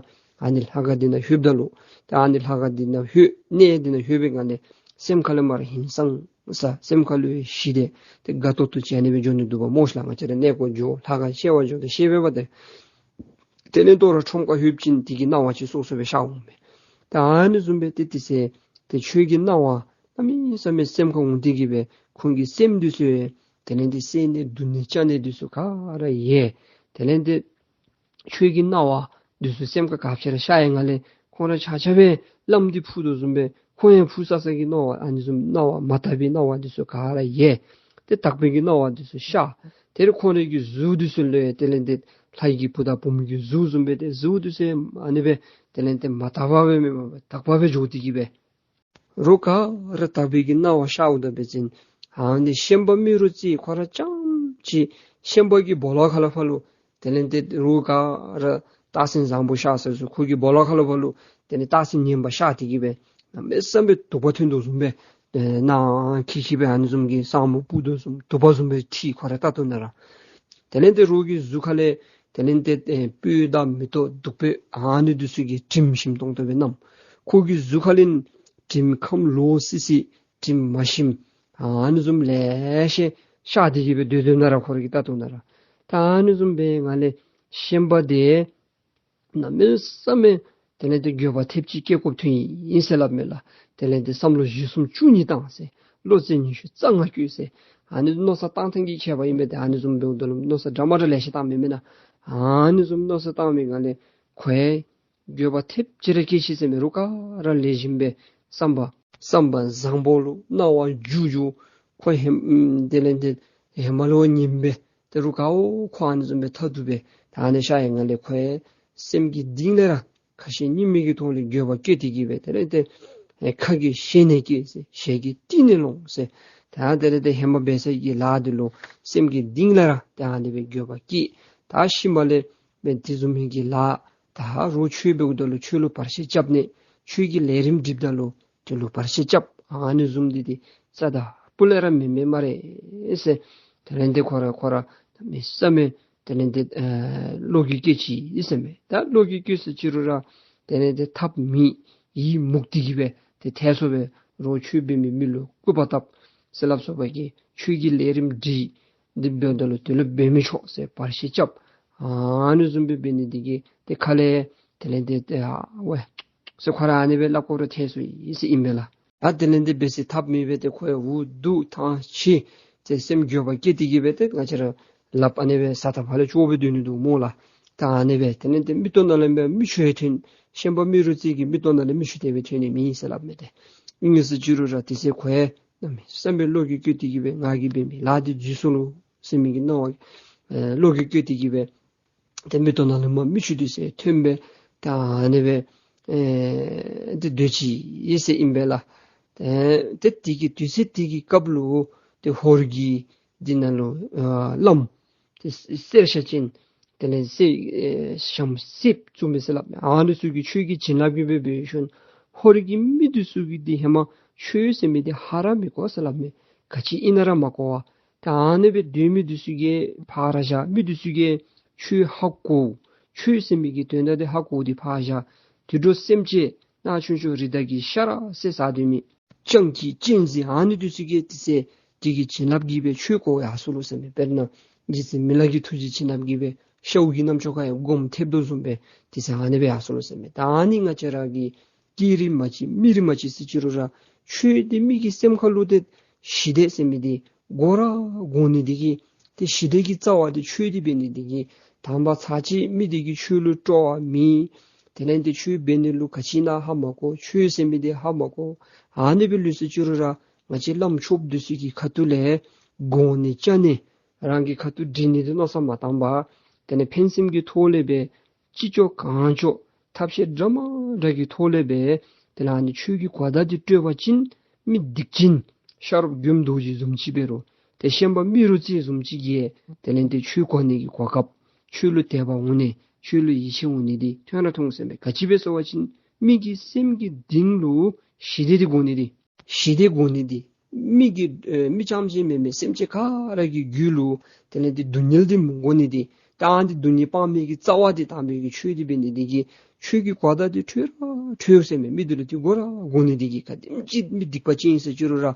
ཨ་ནི་ལྷ་ཁང་འདི་ནང་ལྷོདཔ་ད་ལུ་ད་ཨ་ནི་ལྷ་ཁང་འདི་ནང་ལྷོད་གནས་འདི་ནང་ལྷོད་པའི་སྒང་ལས་སེམས་ཁ་ལས་མར་ཧིང་སངས་ས་སེམས་ཁ་ལུ་ཡང་ཞི་སྟེ་ཏེ་དགའ་ཏོག་ཏོ་ཅིག་ཨ་ནི་སྦེ་འགྱོ་ནི་འདུག་པ་སྨོ་ཤ་ལགས། ང་བཅས་ར་གནས་སྐོར་འགྱོ་ལྷ་ཁང་བཤལ་བར་འགྱོ་ད་ཤེས་པས་པ་ཏེ། དེ་ལས་དོ་རུང་ཁྲོམ་ཁར་ལྷོདཔ་ཅིག་དེ་གི་སྣང་བ་ཅིག་སོ་སོ་སྦེ་ཤར་འོང་མས། ད་ཨ་ནི་བཟུམ་སྦེ་ཏེ་དེ་ཚེ་ཏེ་ཆོས་ཀྱི་སྣང་བ་གནམ་མེད་ས་མེད་སེམས་ཁར་འོང་སྟེ་གི་སྦེ་ཁོང་གི་སེམས་འདི་ཚུ་དེ་ལས་ཏེ་བསད་ནི་རྡུང་ནི་བཅག་ནི་འདི་ཚུ་ག་ར་ཡལ། དེ་ལས་ཏེ་ཆོས་ཀྱི་སྣང་བ་འདི་ཚུ་སེམས་ཁར་ག་ཅི་ར་ཤར་ཡི་སྒང་ལས་ཁོང་ར་ཆ་ཁྱབ་སྦེ་བླམ་འདི་འཕུར་དོ་བཟུམ་སྦེ་ཁོང་ཡང་འཕུར་ས་ས་གི་སྣང་བ་ཨ་ནི་བཟུམ་སྣང་བ་མ་དག་པའི་སྣང་བ་འདི་ཚུ་ག་ར་ཡལ། ཏེ་དག་པའི་གི་སྣང་བ་འདི་ཚུ་ཤར། དེ་ལས་ཁོང་རའི་གི་གཟུགས་འདི་ཚུ་ལུ་ཡང་དེ་ལས་ཏེ་ལྷ་ཡི་གི་བུ་དང་བུམོ་གི་གཟུགས་བཟུམ་སྦེ་ཏེ་གཟུགས་འདི་ཚུ་ཡང་ཨ་ནི་སྦེ་དེ་ལས་ཏེ་མ་དག་པ་སྦེ་མེན་པར་དག་པ་སྦེ་འགྱོ་སྟེ་གི་སྦེ་རོགས་ག་ར་དག་པའི་གི་སྣང་བ་ཤརཝ་ད་འབད་བ་ཅིན་ཨ་ནི་ཤན་པ་རྨེ་རུ་རྩེ་ཁོ་ར་རྐྱངམ་ཅིག་ཤན་པ་གི་སྦོ་ལོགས་ཁ་ལས་ཕར་ལུ་དེ་ལས་ཏེ་རོགས་ག་ར་རྟགས་མཚན་བཟང་པོ་ཤར་སོ་སོ་ཁོ་གི་སྦོ་ལོགས་ཁ་ལས་ཕར་ལུ་དེ་ལས་རྟགས་མཚན་ངན་པ་ཤར་ཏེ་གི་སྦེ་གནམ་མེད་ས་མེད་དུག་པ་ཐོན་དོ་བཟུམ་སྦེ་ཨེ་ནང་ཁྱི་ཁྱི་སྦེ་ཨ་ནི་བཟུམ་གྱི་ས་སྨུག་སྤུབ་དོ་བཟུམ་དུག་པ་བཟུམ་སྦེ་འཁྲིགས་ཁོ་ར་བལྟ་དོ་ན་ར། དེ་ལས་ཏེ་རོགས་ཀྱི་གཟུགས་ཁ་ལས་དེ་ལས་ཏེ་ཨེ་སྤོས་དང་མེ་ཏོག་བདུག་སྤོས་ཨ་ནི་འདི་ཚུ་གི་དྲིམ་ཞིམ་ཏོང་ཏོ་སྦེ་མནམ། ཁོ་གི་གཟུགས་ཁ་ལས་དྲིམ་ཁམ་ལོག་སི་སི་དྲིམ་མ་ཞིམ་ཨ་ནི་བཟུམ་ལེ་ཤ་ཤར་ཏེ་གི་སྦེ་སྡོད་དོ་ན་ར་ཁོ་ར་གིས་བལྟ་དོ་ན་ར། ད་ཨ་ནི་བཟུམ་སྦེ་ང་ལས་ཤན་པ་དེ་གནམ་མེད་ས་མེད་དེ་ལས་ཏེ་འགྱོད་པ་ཐེབས་ཅིག་སྐྱེ་དགོཔ་ཐོན་ཡི་ཟེར་སླབ་མས་ལགས། དེ་ལས་ཏེ་བསམ་བློ་བཞི་གསུམ་བཅུ་གཉིས་བཏང་ཟེར། བློ་རྩེ་ཉི་ཤུ་རྩ་ལྔ་བསྐྱེད་ཟེར། ཨ་ནི་མནོ་བསམ་བཏང་ཐངས་ཀྱི་ཁྱད་པར་ཨིན་པས། ཏེ་ཨ་ནི་བཟུམ་འབདཝ་ད་ལུ་མནོ་བསམ་འདྲ་མ་འདྲ་ལེ་ཤ་བཏངམ་མས་མེན་ན། ཨ་ནི་བཟུམ་མནོ་བསམ་བཏང་བའི་སྒང་ལས་ཁོ་ཡང་འགྱོད་པ་ཐེབས་ཅིག་ར་སྐྱེས་ཅི་ཟེར་མས། རོགས་ག་ར་ལེགས་ཤོམ་སྦེ་བསམ་པ་བསམ་པ་བཟང་པོ་ལུ་སྣང་བ་འགྱུར་འགྱུར་ཁོ་ཧེ་དེ་ལས་ཏེ་ཧེ་མ་ལུ་ངན་པས། ཏེ་རོགས་ག་ཁོ་ཨ་ནི་བཟུམ་སྦེ་ཐ་དུ་སྦེ་ད་ཨ་ནི་ཤར་ཡི་སྒང་ལས་ཁོ་ཡང་སེམས་ཀྱི་གཏིང་ལས་ར་ཁ་ཞེ་གཉིས་མེད་ཀྱི་ཐོག་ལས་འགྱོད་པ་སྐྱེས་ཏེ་གི་སྦེ་དེ་ལས་ཏེ་ཨེ་ཁ་གི་ཞལ་ནས་སྐྱེས་ཟེར། ཞལ་གྱི་གཏིང་ནས་ལོང་ཟེར། ད་དེ་ལས་ཏེ་ཧེ་མ་འབད་ས་གི་ལཱ་འདི་ལུ་སེམས་ཀྱི་གཏིང་ལས་ར་ཏེ་ཨ་ནི་སྦེ་འགྱོད་པ་སྐྱེས། ད་ཤུལ་མ་ལས་སྦེ་དེ་བཟུམ་མའི་གི་ལཱ་ད་རོགས་ཆོས་འབདཝ་ད་ལུ་ཆོས་ལུ་བར་ཆད་རྐྱབ་ནི། ཆོས་ཀྱི་ལས་རིམ་སྒྲིགཔ་ད་ལུ་དེ་ལུ་བར་ཆད་རྐྱབ། ཨ་ནི་བཟུམ་འདི་ཏེ་རྩ་དང་སྤུ་ལས་ར་མེན་མས་སྨ་རེ་ཟེར། དེ་ལས་ཏེ་ཁོ་ར་ཁོ་ར་གནམ་མེད་ས་མེད་དེ་ལས་ཏེ་ཨ་བློ་འགྱོད་སྐྱེས་ཅི་ཟེར་མས། ད་བློ་འགྱོད་སྐྱེས་སོ་ཅི་རུང་ར་དེ་ལས་ཏེ་ཐབས་མེད་ཡི་མུག་སྟེ་གི་སྦེ་ཏེ་ཐལ་སོ་སྦེ་རོགས་ཆོས་འབད་མི་མི་ལུ་སྐུར་པ་བཏབ་ཟེར་སླབ་སོ་བ་གི་ཆོས་ཀྱི་ལས་རིམ་སྒྲིག། འདི་འབདཝ་ད་ལུ་དེ་ལུ་འབད་མི་ཆོག་ཟེར་བར་ཆད་རྐྱབ། ཨ་ནི་བཟུམ་སྦེ་འབད་ནི་འདི་གིས་ཏེ་ཁ་ལས་དེ་ལས་ཏེ་ཏེ་ཨ་ཝེ་ཟེར་ཁོ་ར་ཨ་ནི་སྦེ་སླབ་དགོ་རུང་ཐལ་སོ་ཡི་ཟེར་ཨིན་པས་ལགས། ད་དེ་ལས་ཏེ་འབད་ས་ཐབས་མེད་པས། ཏེ་ཁོ་ཡང་འུ་སྡུག་ཐང་ཆད་ཏེ་སེམས་འགྱོད་པ་སྐྱེས་ཏེ་གིས་སྦེ་ཏེ་ང་བཅས་ར་ལགཔ་ཨ་ནི་སྦེ་ས་ཐབ་ཕར་ལས་ཅོག་སྦེ་སྡོད་ནི་འདུག་སྨོ་ལགས། ད་ཨ་ནི་སྦེ་དེ་ལས་ཏེ་མིག་ཏོ་ནང་ལས་མེ་མིག་ཆུ་ཡང་ཐོན། ཤན་པ་རྨེ་རུ་རྩེ་གི་མིག་ཏོ་ནང་ལས་མིག་ཆུ་དེ་སྦེ་ཐོན་ནི་མེད་ཟེར་སླབ་མས། ཏེ་ཨིན་ཟེར་ཅི་རུང་ར་དེ་ཚེ་ཁོ་ཡང་གནམ་མེད་ས་མེད་བློ་འགྱོད་སྐྱེས་ཏེ་གིས་སྦེ་ང་གིས་འབད་མི་ལཱ་འདི་འཛོལ་སོ་ལོ་ཟེར་མི་གི་སྣང་བ་ཨེ་བློ་འགྱོད་སྐྱེས་ཏེ་གིས་སྦེ་ཏེ་མིག་ཏོ་ནང་ལས་མར་མིག་ཆུ་འདི་ཚུ་ཐོན་སྦེ་ད་ཨ་ནི་སྦེ་ཨེ་ཏེ་སྡོད་ཅི་ཡི་ཟེར་ཨིན་པས་ལགས། ཏེ་ཏེ་དེ་གི་དུས་ཚོད་དེ་གི་སྐབས་ལུ་ཏེ་ཧོར་གྱི་འདི་ནང་ལུ་ཨ་བླམ་ཏེ་གསེར་ཞྭ་ཅན་དེ་ལས་གསེར་ཨེ་ཞྭམོ་གསེརཔ་བཙུགས་མི་ཟེར་སླབ་མས། ཨ་ནི་ཚུ་གིས་ཆོས་ཀྱི་བྱིན་རླབས་ཀྱིས་སྦེ་འབད་ཞིནམ་ཧོར་གྱི་མི་འདི་ཚུ་གིས་འདི་ཧེ་མ་ཆོས་ཟེར་མི་འདི་ཧ་ར་མི་གོ་ཟེར་སླབ་མས། ག་ཅི་ཨིན་ན་ར་མ་གོ་བར། ད་ཨ་ནི་སྦེ་སྡོད་མི་འདི་ཚུ་གིས་ཕར་བཞག་མི་འདི་ཚུ་གིས་ཆོས་ཧ་གོ། ཆོས་ཟེར་མི་གི་དོན་དག་འདི་ཧ་གོ་སྟེ་ཕར་བཞག་དུད་འགྲོ་སེམས་ཅན་ནང་ཆུང་ཆུང་རི་དྭགས་ཀྱི་ཤ་ར་བསད་བཟའ་སྡོད་མི་སྤྱང་ཀི་གཅན་གཟན་ཨ་ནི་འདི་ཚུ་གིས་དེ་ཚེ་དེ་གི་བྱིན་རླབས་ཀྱིས་སྦེ་ཆོས་གོ་ཡར་སོ་ལོ་ཟེར་མས། དཔེར་ན་རྗེ་བཙུན་མི་ལ་གི་ཐུགས་རྗེ་བྱིན་རླབས་ཀྱིས་སྦེ་ཤཝ་གི་རྣམ་ཅོ་ཁར་ཡང་སྒོམ་ཐེབས་དོ་བཟུམ་སྦེ་དེ་ཚེ་ཨ་ནི་སྦེ་ཡར་སོ་ལོ་ཟེར་མས། ད་ཨ་ནི་ང་བཅས་ར་གི་སྐྱེས་རིགས་མ་གཅིག་མི་རིགས་མ་གཅིག་ཟེར་ཅི་རུང་ར་ཆོས་འདི་མི་གི་སེམས་ཁ་ལུ་ཏེ་ཞི་བདེ་ཟེར་མི་འདི་གོ་ར་གོ་ནི་འདི་གིས་ཏེ་ཞི་བདེ་གི་རྩ་བ་འདི་ཆོས་འདི་འབད་ནི་འདི་གིས་དང་པ་ཚར་གཅིག་མི་འདི་གིས་ཆོས་ལུ་སྤྲོ་བ་མེད། དེ་ལས་ཏེ་ཆོས་འབད་ནི་ལུ་ག་ཅི་ཨིན་ན་ཧ་མ་གོ། ཆོས་ཟེར་མི་འདི་ཧ་མ་གོ། ཨ་ནི་སྦེ་ལུས་ཟེར་ཅི་རུང་ར་ང་བཅས་བླམ་ཆོསཔ་འདི་ཚུ་གི་ཁ་ཐུག་ལས་དགོ་ནི་བཅའ་ནི་རང་གི་ཁ་ཐུག་འདྲེན་ནི་འདི་མནོ་བསམ་མ་བཏང་པར་དེ་ལས་ཕན་སེམས་ཀྱི་ཐོག་ལས་སྦེ་ཅི་ལྕོགས་གང་ལྕོགས་ཐབས་ཤེས་འདྲ་མ་འདྲ་གི་ཐོག་ལས་སྦེ་དེ་ལས་ཨ་ནི་ཆོས་ཀྱི་གོ་བརྡ་འདི་སྤྲོད་པ་ཅིན་མི་སྡིག་ཅན་ཤ་རོགསཔ་མགྱོནམ་རྡོ་རྗེ་བཟུམ་ཅིག་འབད་རུང་ཏེ་ཤན་པ་རྨེ་རུ་རྩེ་བཟུམ་ཅིག་གིས་དེ་ལས་ཏེ་ཆོས་གོ་ནི་གི་གོ་སྐབས་ཆོས་ལུ་དད་པ་འོང་ནི་ཆོས་ལུ་ཡིད་ཆེས་འོང་ནི་འདི་ཐོན་ར་ཐོན་ཟེར་མས། ག་ཅི་སྦེ་ཟེར་བ་ཅིན་མི་གི་སེམས་ཀྱི་གཏིང་ལུ་ཞི་བདེ་འདི་དགོ་ནི་འདི་ཞི་བདེ་དགོ་ནི་འདི་མི་གི་ཨེ་མི་རྐྱངམ་ཅིག་མེན་མེན་སེམས་ཅན་ག་ར་གི་རྒྱུད་ལུ་དེ་ལས་ཏེ་སྡུག་བསྔལ་འདི་མི་དགོ་ནི་འདི་ད་ཨ་ནི་སྡུག་བསྔལ་སྤང་མི་གི་རྩ་བ་འདི་དམ་པའི་གི་ཆོས་འདི་འབད་ནི་འདི་གིས་ཆོས་ཀྱི་གོ་བརྡ་འདི་འཕྲོད་ར་འཕྲོད་ཟེར་མས། མི་འདི་ལུ་འདི་གོ་ར་གོ་ནི་འདི་གིས་ག་དེམ་ཅིག་མི་སྡིག་པ་ཅན་ཨིན་ཟེར་ཅི་རུང་ར་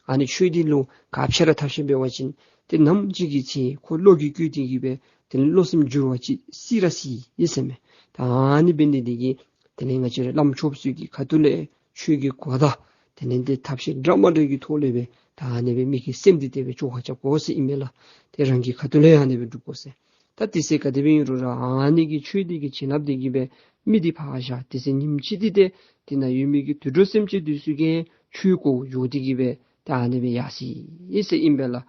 ཨ་ནི་ཆོས་འདི་ལུ་ག་ཕྱད་ར་ཐབས་ཤེས་འབད་བ་ཅིན་ཏེ་ནམ་ཅིག་གི་ཚེ་ཁོ་བློ་འགྱོད་སྐྱེས་ཏེ་གིས་སྦེ་དེ་ལས་བློ་སེམས་འགྱུར་བ་ཅིག་སྲིད་ར་སྲིད་ཡི་ཟེར་མས། ད་ཨ་ནི་འབད་ནི་འདི་གིས་དེ་ལས་ང་བཅས་ར་བླམ་ཆོསཔ་ཚུ་གི་ཁ་ཐུག་ལས་ཆོས་ཀྱི་གོ་བརྡ་དེ་ལས་ཏེ་ཐབས་ཤེས་འདྲ་མ་འདྲ་གི་ཐོག་ལས་སྦེ་ད་ཨ་ནི་སྦེ་མི་གི་སེམས་འདི་དེ་སྦེ་བཅོ་ཁ་རྐྱབ་དགོ་ཟེར་ཨིན་མས་ལགས། ཏེ་རང་གི་ཁ་ཐུག་ལས་ཨ་ནི་སྦེ་སྒྲུབ་དགོ་ཟེར། ད་དེ་ཚེ་ག་དེ་སྦེ་ཨིན་རུང་ར་ཨ་ནི་གི་ཆོས་འདི་གི་བྱིན་རླབས་འདི་གིས་སྦེ་མི་འདི་ཕར་བཞག་དེ་ཚེ་ཉིནམ་གཅིག་འདི་ཏེ་དེ་ནང་ཡོད་མི་གི་དུད་འགྲོ་སེམས་ཅན་འདི་ཚུ་གིས་ཆོས་གོ་འགྱོ་སྟེ་གིས་སྦེ་ད་ཨ་ནི་སྦེ་ཡར་སོ་ཡི་ཟེར་ཨིན་པས་ལགས།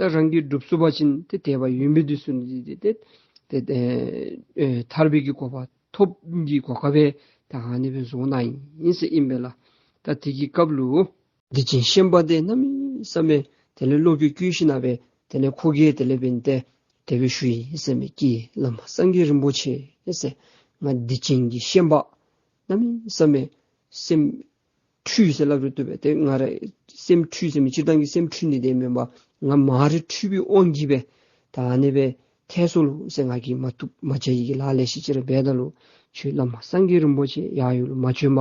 ད་རང་གིས་སྒྲུབ་ཚུགས་པ་ཅིན་ཏེ་དད་པ་ཡོད་མི་འདི་ཚུ་ནི་ཏེ་ཏེ་ཨེ་ཨེ་ཐར་པའི་གི་གོ་འཕང་ཐོབ་ཀྱི་གོ་སྐབས་སྦེ་ད་ཨ་ནི་སྦེ་བཟོ་གནང་ཡི་ཟེར་ཨིན་པས་ལགས། ད་དེ་གི་སྐབས་ལུ་སྡིག་ཅན་ཤན་པ་འདི་གནམ་མེད་ས་མེད་དེ་ལས་བློ་འགྱོད་སྐྱེས་ཞིནམ་སྦེ་དེ་ལས་ཁོ་གིས་དེ་ལས་འབདན་ཏེ་དེ་སྦེ་ཞུ་ཡི་ཟེར་མས། ཀྱེ་བླ་མ་སངས་རྒྱས་རིན་པོ་ཆེ་ཟེར། ང་སྡིག་ཅན་གྱི་ཤན་པ་གནམ་མེད་ས་མེད་སེམས་འཁྲུལ་ཟེར་སླབ་རུང་བཏུབ་པས། ཏེ་ང་ར་སེམས་འཁྲུལ་ཟེར་མི་སྤྱིར་བཏང་གི་སེམས་འཁྲུལ་ནི་འདི་མེན་པར་ང་མ་རིག་འཁྲུལ་པའི་དབང་གིས་སྦེ་ད་ཨ་ནི་སྦེ་ཐལ་སོ་ལོ་ཟེར། ང་གིས་མ་བཏུབ་མ་བྱ་ཡི་གི་ལཱ་ལེ་ཤ་ཅིག་ར་འབད་ད་ལུ་ཁྱོད་བླ་མ་སངས་རྒྱས་རིན་པོ་ཆེ་ཡར་ཡུལ་ལུ་མ་བྱོནམ་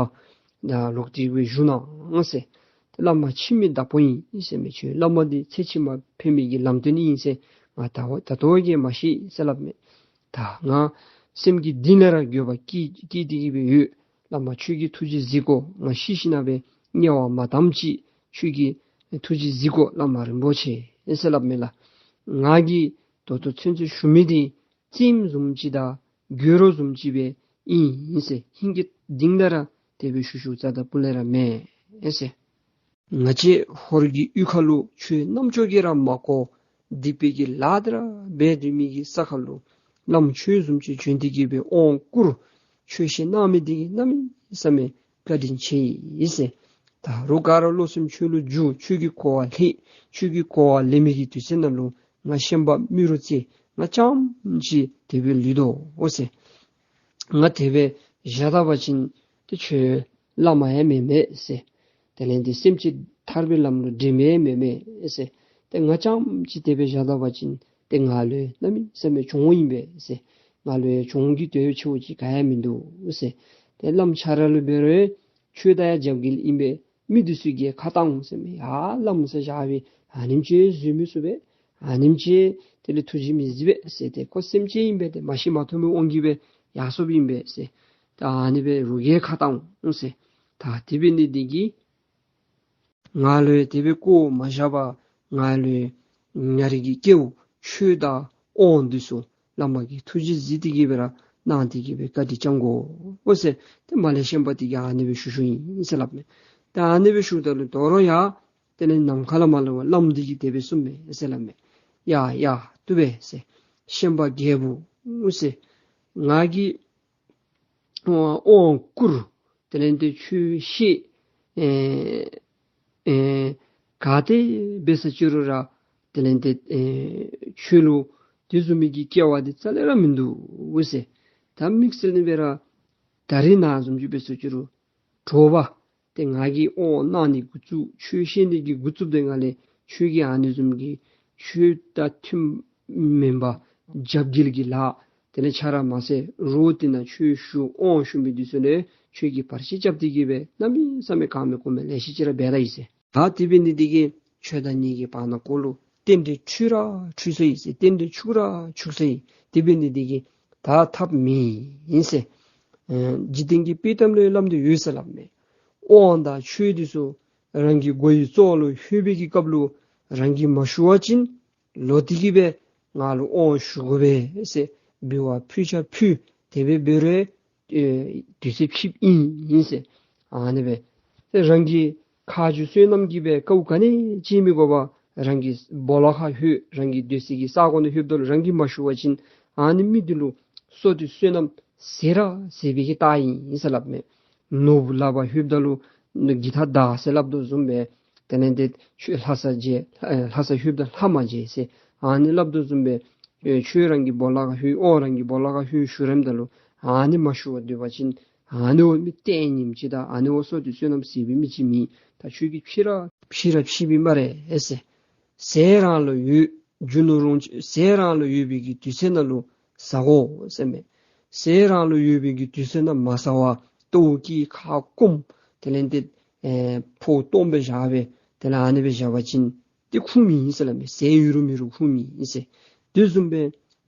ད་ལོག་སྟེ་སྦེ་བཞུགས་གནང་ཟེར། ཏེ་བླ་མ་འཆི་མེད་བདག་པོ་ཨིན་ཟེར་མས། ཁྱོད་བླ་མ་འདི་ཚེ་ཕྱི་མ་ཕན་མི་གི་ལམ་སྟོན་ཨིན་ཟེར་ང་ད་ད་ལྟོ་གིས་མ་ཤེས་ཟེར་སླབ་མས། ད་ང་སེམས་ཀྱི་གཏིང་ལས་ར་འགྱོད་པ་སྐྱེས་སྐྱེས་ཏེ་གིས་སྦེ་ཡོད། བླ་མ་ཁྱོད་ཀྱིས་ཐུགས་རྗེ་གཟིགས་དགོ། ང་ཤི་ཞིནམ་སྦེ་དམྱལ་བ་མ་དམ་ཅིག་ཁྱོད་ཀྱིས་ཐུགས་རྗེ་གཟིགས་དགོ་བླ་མ་རིན་པོ་ཆེ་ཟེར་སླབ་མས་ལགས། ང་གིས་ད་ལྟོ་ཚུན་ཚོད་ཞུ་མི་འདི་རྩེདམོ་བཟུམ་ཅིག་དང་འགྱོད་རོ་བཟུམ་ཅིག་སྦེ་ཨིན་ཟེར། ཧིང་གི་གཏིང་ལས་ར་དེ་སྦེ་ཞུ་ཞུཝ་རྩ་དང་སྤུ་ལས་ར་མེན་ཟེར། ང་བཅས་ཧོར་གྱི་གཡུས་ཁ་ལུ་ཆོས་རྣམ་ཅོ་གིས་ར་མ་གོ། སྡིག་པའི་གི་ལཱ་འདི་ར་འབད་སྡོད་མི་གི་ས་ཁ་ལུ་བླམ་ཁྱོད་བཟུམ་ཅིག་བྱོན་ཏེ་གིས་སྦེ་དབང་བསྐུར་ཆོས་བཤད་གནང་མི་འདི་གིས་གནམ་མེད་ས་མེད་བཀའ་དྲིན་ཆེ་ཡི་ཟེར། ད་རུང་ག་ར་བློ་སེམས་ཆོས་ལུ་བསྒྱུར་ཆོས་ཀྱི་གོ་བ་ལེན་ཆོས་ཀྱི་གོ་བ་ལེན་མི་གི་དུས་ཚོད་ནང་ལུ་ང་ཤན་པ་རྨེ་རུ་རྩེ་ང་རྐྱངམ་ཅིག་དེ་སྦེ་ལུས་དོ་ཟེར། ང་དེ་སྦེ་བཞག་ད་པ་ཅིན་ཏེ་ཁྱོད་བླ་མ་ཡང་མེན་མས་ཟེར། དེ་ལས་ཏེ་སེམས་ཅན་ཐར་པའི་ལམ་ལུ་འདྲེན་མི་ཡང་མེན་མས་ཟེར། ཏེ་ང་རྐྱངམ་ཅིག་དེ་སྦེ་བཞག་ད་པ་ཅིན་ཏེ་ང་ལུ་གནམ་མེད་ས་མེད་གྱོང་ཨིན་པས་ཟེར། ང་ལུ་ཡང་གྱོང་གི་དོད་ཆེཝ་ཅིག་ག་ཡང་མིན་འདུག་ཟེར། ཏེ་བླམ་ཁྱོད་ར་ལུ་འབད་རུང་ཁྱོད་དང་ཡང་རྒྱབ་འགལ་ཨིན་པས། མི་འདི་ཚུ་གིས་ཁ་བཏང་འོང་ཟེར་མས། ཡ་བླམ་ཟེར་བཞག་སྦེ་ཨ་ནེམ་ཅིག་བཟོད་མི་ཚུགས་པས། ཨ་ནེམ་ཅིག་དེ་ལས་ཐུགས་རྗེ་མི་གཟིགས་པས་ཟེར། ཏེ་ཁོ་སེམས་ཅན་ཨིན་པས། ཏེ་མ་ཤི་མ་འཐོན་པའི་དབང་གིས་སྦེ་ཡར་སོངཔ་ཨིན་པས་ཟེར། ད་ཨ་ནི་སྦེ་རོགས་ཀྱིས་ཁ་བཏང་འོང་ཟེར། ད་དེ་འབད་ནི་འདི་གིས་ང་ལུ་དེ་སྦེ་བཀོ་མ་བཞག་པར་ང་ལུ་ང་རའི་གི་སྐལཝ་ཆོས་དང་དབང་འདི་ཚུ་བླ་མ་གིས་ཐུགས་རྗེ་གཟིགས་ཏེ་གིས་སྦེ་ར་གནང་སྟེ་གིས་སྦེ་བཀའ་དྲིན་བསྐྱང་དགོ་འོ་ཟེར། ཏེ་མར་ལས་ཤན་པ་འདི་གིས་ཨ་ནི་སྦེ་ཞུ་ཞུཝ་ཨིན་ཟེར་སླབ་མས། ད་ཨ་ནི་སྦེ་ཞུཝ་ད་ལུ་དོ་རུང་ཡང་དེ་ལས་ནམ་མཁའ་ལས་མར་ལུ་བླམ་འདི་གིས་དེ་སྦེ་གསུངམ་མས་ཟེར་སླབ་མས། ཡ་ཡ་བཏུབ་པས་ཟེར། ཤན་པ་རྒྱལ་པོ་ཟེར། ང་གིས་དབང་བསྐུར། དེ་ལས་ཏེ་ཆོས་བཤད། ཨེ་ཨེ་ག་ཏེ་འབད་ས་ཅི་རུང་ར་དེ་ལས་ཏེ་ཨེ་ཁྱོད་ལུ་དེ་བཟུམ་མའི་གི་སྐལ་བ་འདི་རྩ་ལས་ར་མིན་འདུག་ཟེར། ད་དམིགས་བསལ་ནི་སྦེ་ར་ད་རིས་ནངས་བཟུམ་ཅིག་འབད་ས་ཅི་རུང་དྲོ་པ་ཏེ་ང་གིས་དབང་གནང་ནི་འགོ་བཙུགས། ཆོས་བཤད་ནི་གི་འགོ་བཙུགསཔ་ད་ལས་ཁྱོད་ཀྱིས་ཨ་ནི་བཟུམ་གྱི་ཆོས་དང་མཐུན་མེན་པ་རྒྱབ་འགལ་གྱི་ལཱ་དེ་ལས་ཆ་ར་མ་མཛད། རོགས་དེ་ནང་ཆོས་ཞུ་དབང་ཞུ་མི་འདི་ཚུ་ལུ་ཁྱོད་ཀྱིས་བར་ཆད་རྐྱབ་སྟེ་གིས་སྦེ་གནམ་མེད་ས་མེད་གང་མེད་གོ་མེད་ལེ་ཤ་ཅིག་ར་འབད་ད་ཡི་ཟེར། ད་དེ་འབད་ནི་འདི་གིས་ཁྱོད་དང་ངེའི་གི་བར་ན་ཁོ་ལུ་རྟེན་འབྲེལ་འཁྲུལ་ར་འཁྲུལ་སོ་ཡི་ཟེར། རྟེན་འབྲེལ་འཆུག་ར་འཆུག་སོ་ཡི། དེ་འབད་ནི་འདི་གིས་ད་ཐབས་མེད་ཨིན་ཟེར། ཨེ་འཇིག་རྟེན་གྱི་དཔྱེ་གཏམ་ལུ་ཡང་སླབ་སྟེ་ཡོད་ཟེར་སླབ་མས། དབང་དང་ཆོས་འདི་ཚུ་རང་གི་མགོ་ཡི་རྩ་ལུ་ལྷོད་པའི་གི་སྐབས་ལུ་རང་གིས་མ་ཞུ་བ་ཅིན་ལོག་སྟེ་གིས་སྦེ་ང་ལུ་དབང་ཞུ་དགོ་པས་ཟེར་འབུལ་བ་ཕུལ་ཆ་ཕུལ། དེ་སྦེ་འབད་རུང་ཨེ་དུས་ཚོད་ཕྱིསཔ་ཨིན་ཨིན་ཟེར། ཨ་ནི་སྦེ་ཏེ་རང་གི་ཁ་རྗེ་བསོད་ནམས་ཀྱིས་སྦེ་དཀའཝ་ག་ནི་ཅིག་མི་དགོ་པར་རང་གི་སྦོ་ལོགས་ཁར་ལྷོད། རང་གི་སྡོད་སའི་གི་ས་གོ་ནང་ལྷོདཔ་ད་ལུ་རང་གིས་མ་ཞུ་བ་ཅིན་ཨ་ནི་མི་འདི་ལུ་བསོད་བདེ་བསོད་ནམས་ཟད་ར་ཟད་པའི་གི་རྟགས་ཨིན་ཟེར་སླབ་མས། ནོར་བུ་ལག་པར་ལྷོདཔ་ད་ལུ་གི་ཐ་དག་ཟེར་སླབ་དོ་བཟུམ་སྦེ་དེ་ལས་ཏེ་ཆོས་ལྷ་ས་མཇལ། ཨེ་ལྷ་ས་ལྷོདཔ་ད་ལྷ་མ་མཇལ་ཟེར་ཨ་ནི་སླབ་དོ་བཟུམ་སྦེ་ཨེ་ཆོས་རང་གི་སྦོ་ལོགས་ཁར་ལྷོད། དབང་རང་གི་སྦོ་ལོགས་ཁར་ལྷོད་ཞུ་རནམ་ད་ལུ་ཨ་ནི་མ་ཞུ་བར་སྡོད་པ་ཅིན་ཨ་ནི་འོ་མི་ལྟས་ངན་ཅིག་དང་ཨ་ནི་འོ་བསོད་བདེ་བསོད་ནམས་ཟད་པའི་མི་ཅིག་མེད། ད་ཁྱོད་ཀྱིས་ཕྱིས་ར་ཕྱིས་ར་ཕྱིས་པས་སྨ་རེ་ཟེར། ཟས་རང་ལུ་ཡོད། རྒྱུ་ནོར་ལོངས་སྤྱོད་ཟས་རང་ལུ་ཡོད་པའི་གི་དུས་ཚོད་ནང་ལུ་ཟ་དགོ་ཟེར་མས། ཟས་རང་ལུ་ཡོད་པའི་གི་དུས་ཚོད་ནང་མ་ཟ་བར་ལྟོཝ་བཀྱེས་ཁ་སྐོམ་དེ་ལས་ཏེ་ཨེ་ཕོཝ་སྟོངམ་སྦེ་བཞག་སྦེ་དེ་ལས་ཨ་ནི་སྦེ་བཞག་པ་ཅིན་ཏེ་ཁུངས་མེད་ཟེར་སླབ་མས། ཟས་ཡོད་རུང་མེད་རུང་ཁུངས་མེད་ཟེར། དེ་བཟུམ་སྦེ་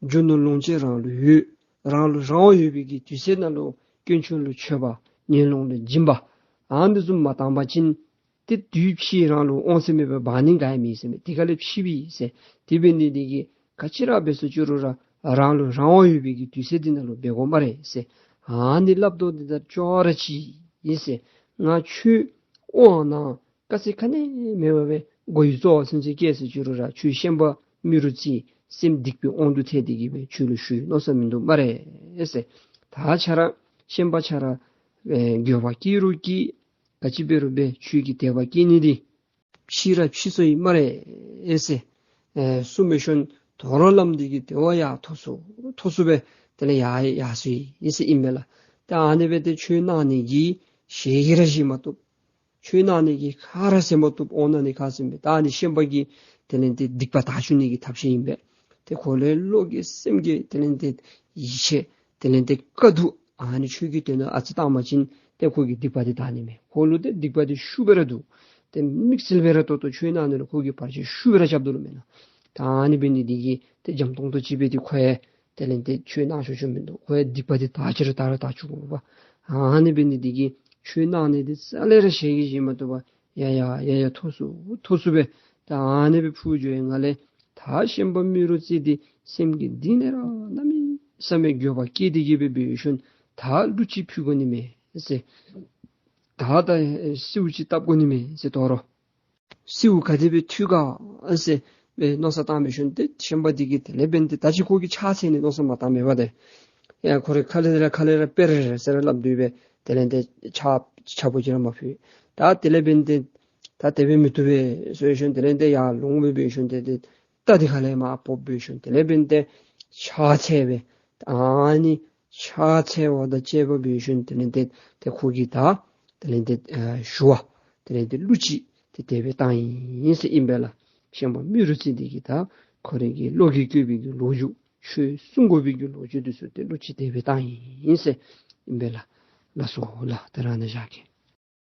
རྒྱུ་ནོར་ལོངས་སྤྱོད་རང་ལུ་ཡོད། རང་ལུ་རང་དབང་ཡོད་པའི་གི་དུས་ཚོད་ནང་ལུ་དཀོན་མཆོག་ལུ་མཆོད་པ་ངན་སློང་ལུ་སྦྱིན་པ་ཨ་ནི་བཟུམ་མ་བཏང་པ་ཅིན་ཏེ་དུས་ཕྱིས་རང་ལུ་དབང་ཚད་མེད་པར་འབག་ནི་ག་ཡང་མེད་ཟེར་མས། དེ་ཁ་ལས་ཕྱིས་པས་ཟེར། དེ་འབད་ནི་འདི་གིས་ག་ཅི་ར་འབད་ས་ཅི་རུང་ར་རང་ལུ་རང་དབང་ཡོད་པའི་གི་དུས་ཚོད་འདི་ནང་ལུ་འབད་དགོ་སྨ་རེ་ཟེར། ཨ་ནི་སླབ་དོ་འདི་དང་ཅོག་ར་གཅིག་ཨིན་ཟེར། ང་ཁྱོད་དབང་གནང་དཀའ་ཚེགས་ག་ནི་མེད་པར་སྦེ་མགོ་ཡི་རྩ་བ་ཚུན་ཚོད་བཀལ་ས་ཅི་རུང་ར་ཁྱོད་ཤན་པ་རྨེ་རུ་རྩེ་སེམས་སྡིག་པའི་དབང་དུ་ཐལ་ཏེ་གིས་སྦེ་ཁྱོད་ལུ་ཞུ་མནོ་ས་མིན་འདུག་སྨ་རེ་ཟེར། ད་ཁྱོད་ར་ཤན་པ་ཁྱོད་ར་ཨེ་འགྱོད་པ་སྐྱེ་རུང་སྐྱེ། ག་ཅི་འབད་རུང་སྦེ་ཁྱོད་ཀྱི་དད་པ་སྐྱེ་ནི་འདི་ཕྱིས་ར་ཕྱིས་སོ་ཡི་སྨ་རེ་ཟེར། ཨེ་གསུངས་པའི་ཤུལ་དོ་རུང་བླམ་འདི་གིས་དེ་བ་ཡར་མཐོ་སུ་མཐོ་སུ་སྦེ་དེ་ལས་ཡར་ཡར་སོ་ཡི་ཟེར་ཨིན་མས་ལགས། ད་ཨ་ནི་སྦེ་ཏེ་ཆོས་གནང་ནི་གི་ཞལ་གྱིས་ར་བཞེས་མ་བཏུབ། ཆོས་གནང་ནི་གི་ཁ་ར་བཟེད་མ་བཏུབ། དབང་གནང་ནི་ཁ་བཟེད་མ་བཏུབ། ད་ཨ་ནི་ཤན་པ་གིས་དེ་ལས་ཏེ་སྡིག་པ་དག་བཅུག་ནི་གི་ཐབས་ཤེས་ཨིན་པས། ཏེ་ཁོ་ལུ་བློ་གི་སེམས་ཀྱི་དེ་ལས་ཏེ་ཡིད་ཆེས་དེ་ལས་ཏེ་དཀའ་སྡུག་ཨ་ནི་ཆོས་ཀྱི་དོན་ལུ་ཨ་ཙི་བཏང་པ་ཅིན་ཏེ་ཁོ་གི་སྡིག་པ་འདི་དག་ནི་མས། ཁོ་ལུ་ཏེ་སྡིག་པ་འདི་ཤུགས་སྦེ་ར་འདུག། ཏེ་དམིགས་བསལ་སྦེ་ར་ཏོག་ཏོ་ཆོས་གནང་ནི་ལུ་ཁོ་གིས་བར་ཆད་ཤུགས་སྦེ་ར་རྐྱབ་དོ་ལོ་མེན་ན། ད་ཨ་ནི་འབད་ནི་འདི་གིས་ཏེ་འཇམ་ཏོང་ཏོ་ཅིག་སྦེ་ཏེ་ཁོ་ཡང་དེ་ལས་ཏེ་ཆོས་གནང་ཆོག་ཆོག་མིན་འདུག། ཁོ་ཡང་སྡིག་པ་འདི་དག་ཅི་ར་དག་ར་དག་བཅུག་དགོ་པ། ཨ་ནི་འབད་ནི་འདི་གིས་ཆོས་གནང་ནི་འདི་རྩ་ལས་ར་ཞལ་གྱིས་བཞེས་མ་བཏུབ་པར་ཡ་ཡ་ཡ་ཡ་མཐོ་སུ་མཐོ་སུ་སྦེ་ད་ཨ་ནི་སྦེ་ཕུལ་འགྱོ་ཡི། ང་ལས་ད་ཤན་པ་རྨེ་རུ་རྩེ་འདི་སེམས་ཀྱི་གཏིང་ལས་ར་གནམ་མེད་ས་མེད་འགྱོད་པ་སྐྱེས་ཏེ་གིས་སྦེ་འབད་ཡོད་ཤུལ་ད་གླུ་ཅིག་ཕུལ་དགོ་ནི་མས་ཟེར། ད་ད་གསོལཝ་ཅིག་བཏབ་དགོ་ནི་མས་ཟེར། དོ་རུང་གསོལཝ་ག་དེ་སྦེ་འཐུ་ག་ཟེར་སྦེ་མནོ་བསམ་བཏང་མི་ཤུལ་ཏེ་ཤན་པ་འདི་གིས་དེ་ལས་འབདན་ཏེ་ད་ཅི་ཁོ་གིས་ཕྱག་འཚལ་ནི་མནོ་བསམ་མ་བཏང་མེད་པ་ཏེ། ཡ་ཁོ་ར་ཁ་ལས་ར་ཁ་ལས་ར་པེ་རེ་རེ་ཟེར་ར་སླབ་སྡོད་པས། དེ་ལས་ཏེ་ཕྱག་ཕྱག་པོ་ཅིག་ར་མ་ཕུལ། ད་དེ་ལས་འབདན་ཏེ་ད་དེ་སྦེ་མི་བཏུབ་པས་ཟེར་ཤུལ་དེ་ལས་ཏེ་ཡར་ལོང་སྦེ་འབད་ཤུལ་ཏེ་ཏེ་རྟ་འདི་ཁ་ལས་མར་བབས་འབད་ཤུལ་དེ་ལས་འབདན་ཏེ་ཕྱག་འཚལ་སྦེ་ཨ་ནི་ཕྱག་འཚལ་བ་དང་བཅས་པ་འབད་ཤུལ་དེ་ལས་ཏེ་ཏེ་ཁོ་གིས་ད་དེ་ལས་ཏེ་ཨ་ཞུ་བ་དེ་ལས་ཏེ་གླུ་ཅིག་ཏེ་དེ་སྦེ་བཏང་ཡི་ཟེར་ཨིན་པས་ལགས། ཤན་པ་རྨེ་རུ་རྩེ་འདི་གིས་ད་ཁོ་རའི་གི་བློ་གིས་བཀོད་པའི་གི་ལོ་རྒྱུས་ཆོས་གསུང་དགོ་པའི་གི་ལོ་རྒྱུས་འདི་ཚུ་ཏེ་གླུ་ཅིག་དེ་སྦེ་བཏང་ཡི་ཟེར་ཨིན་པས་ལགས། ལགས་སོ་ལགས། ད་རེས་ནཱ་བཞག་གེ།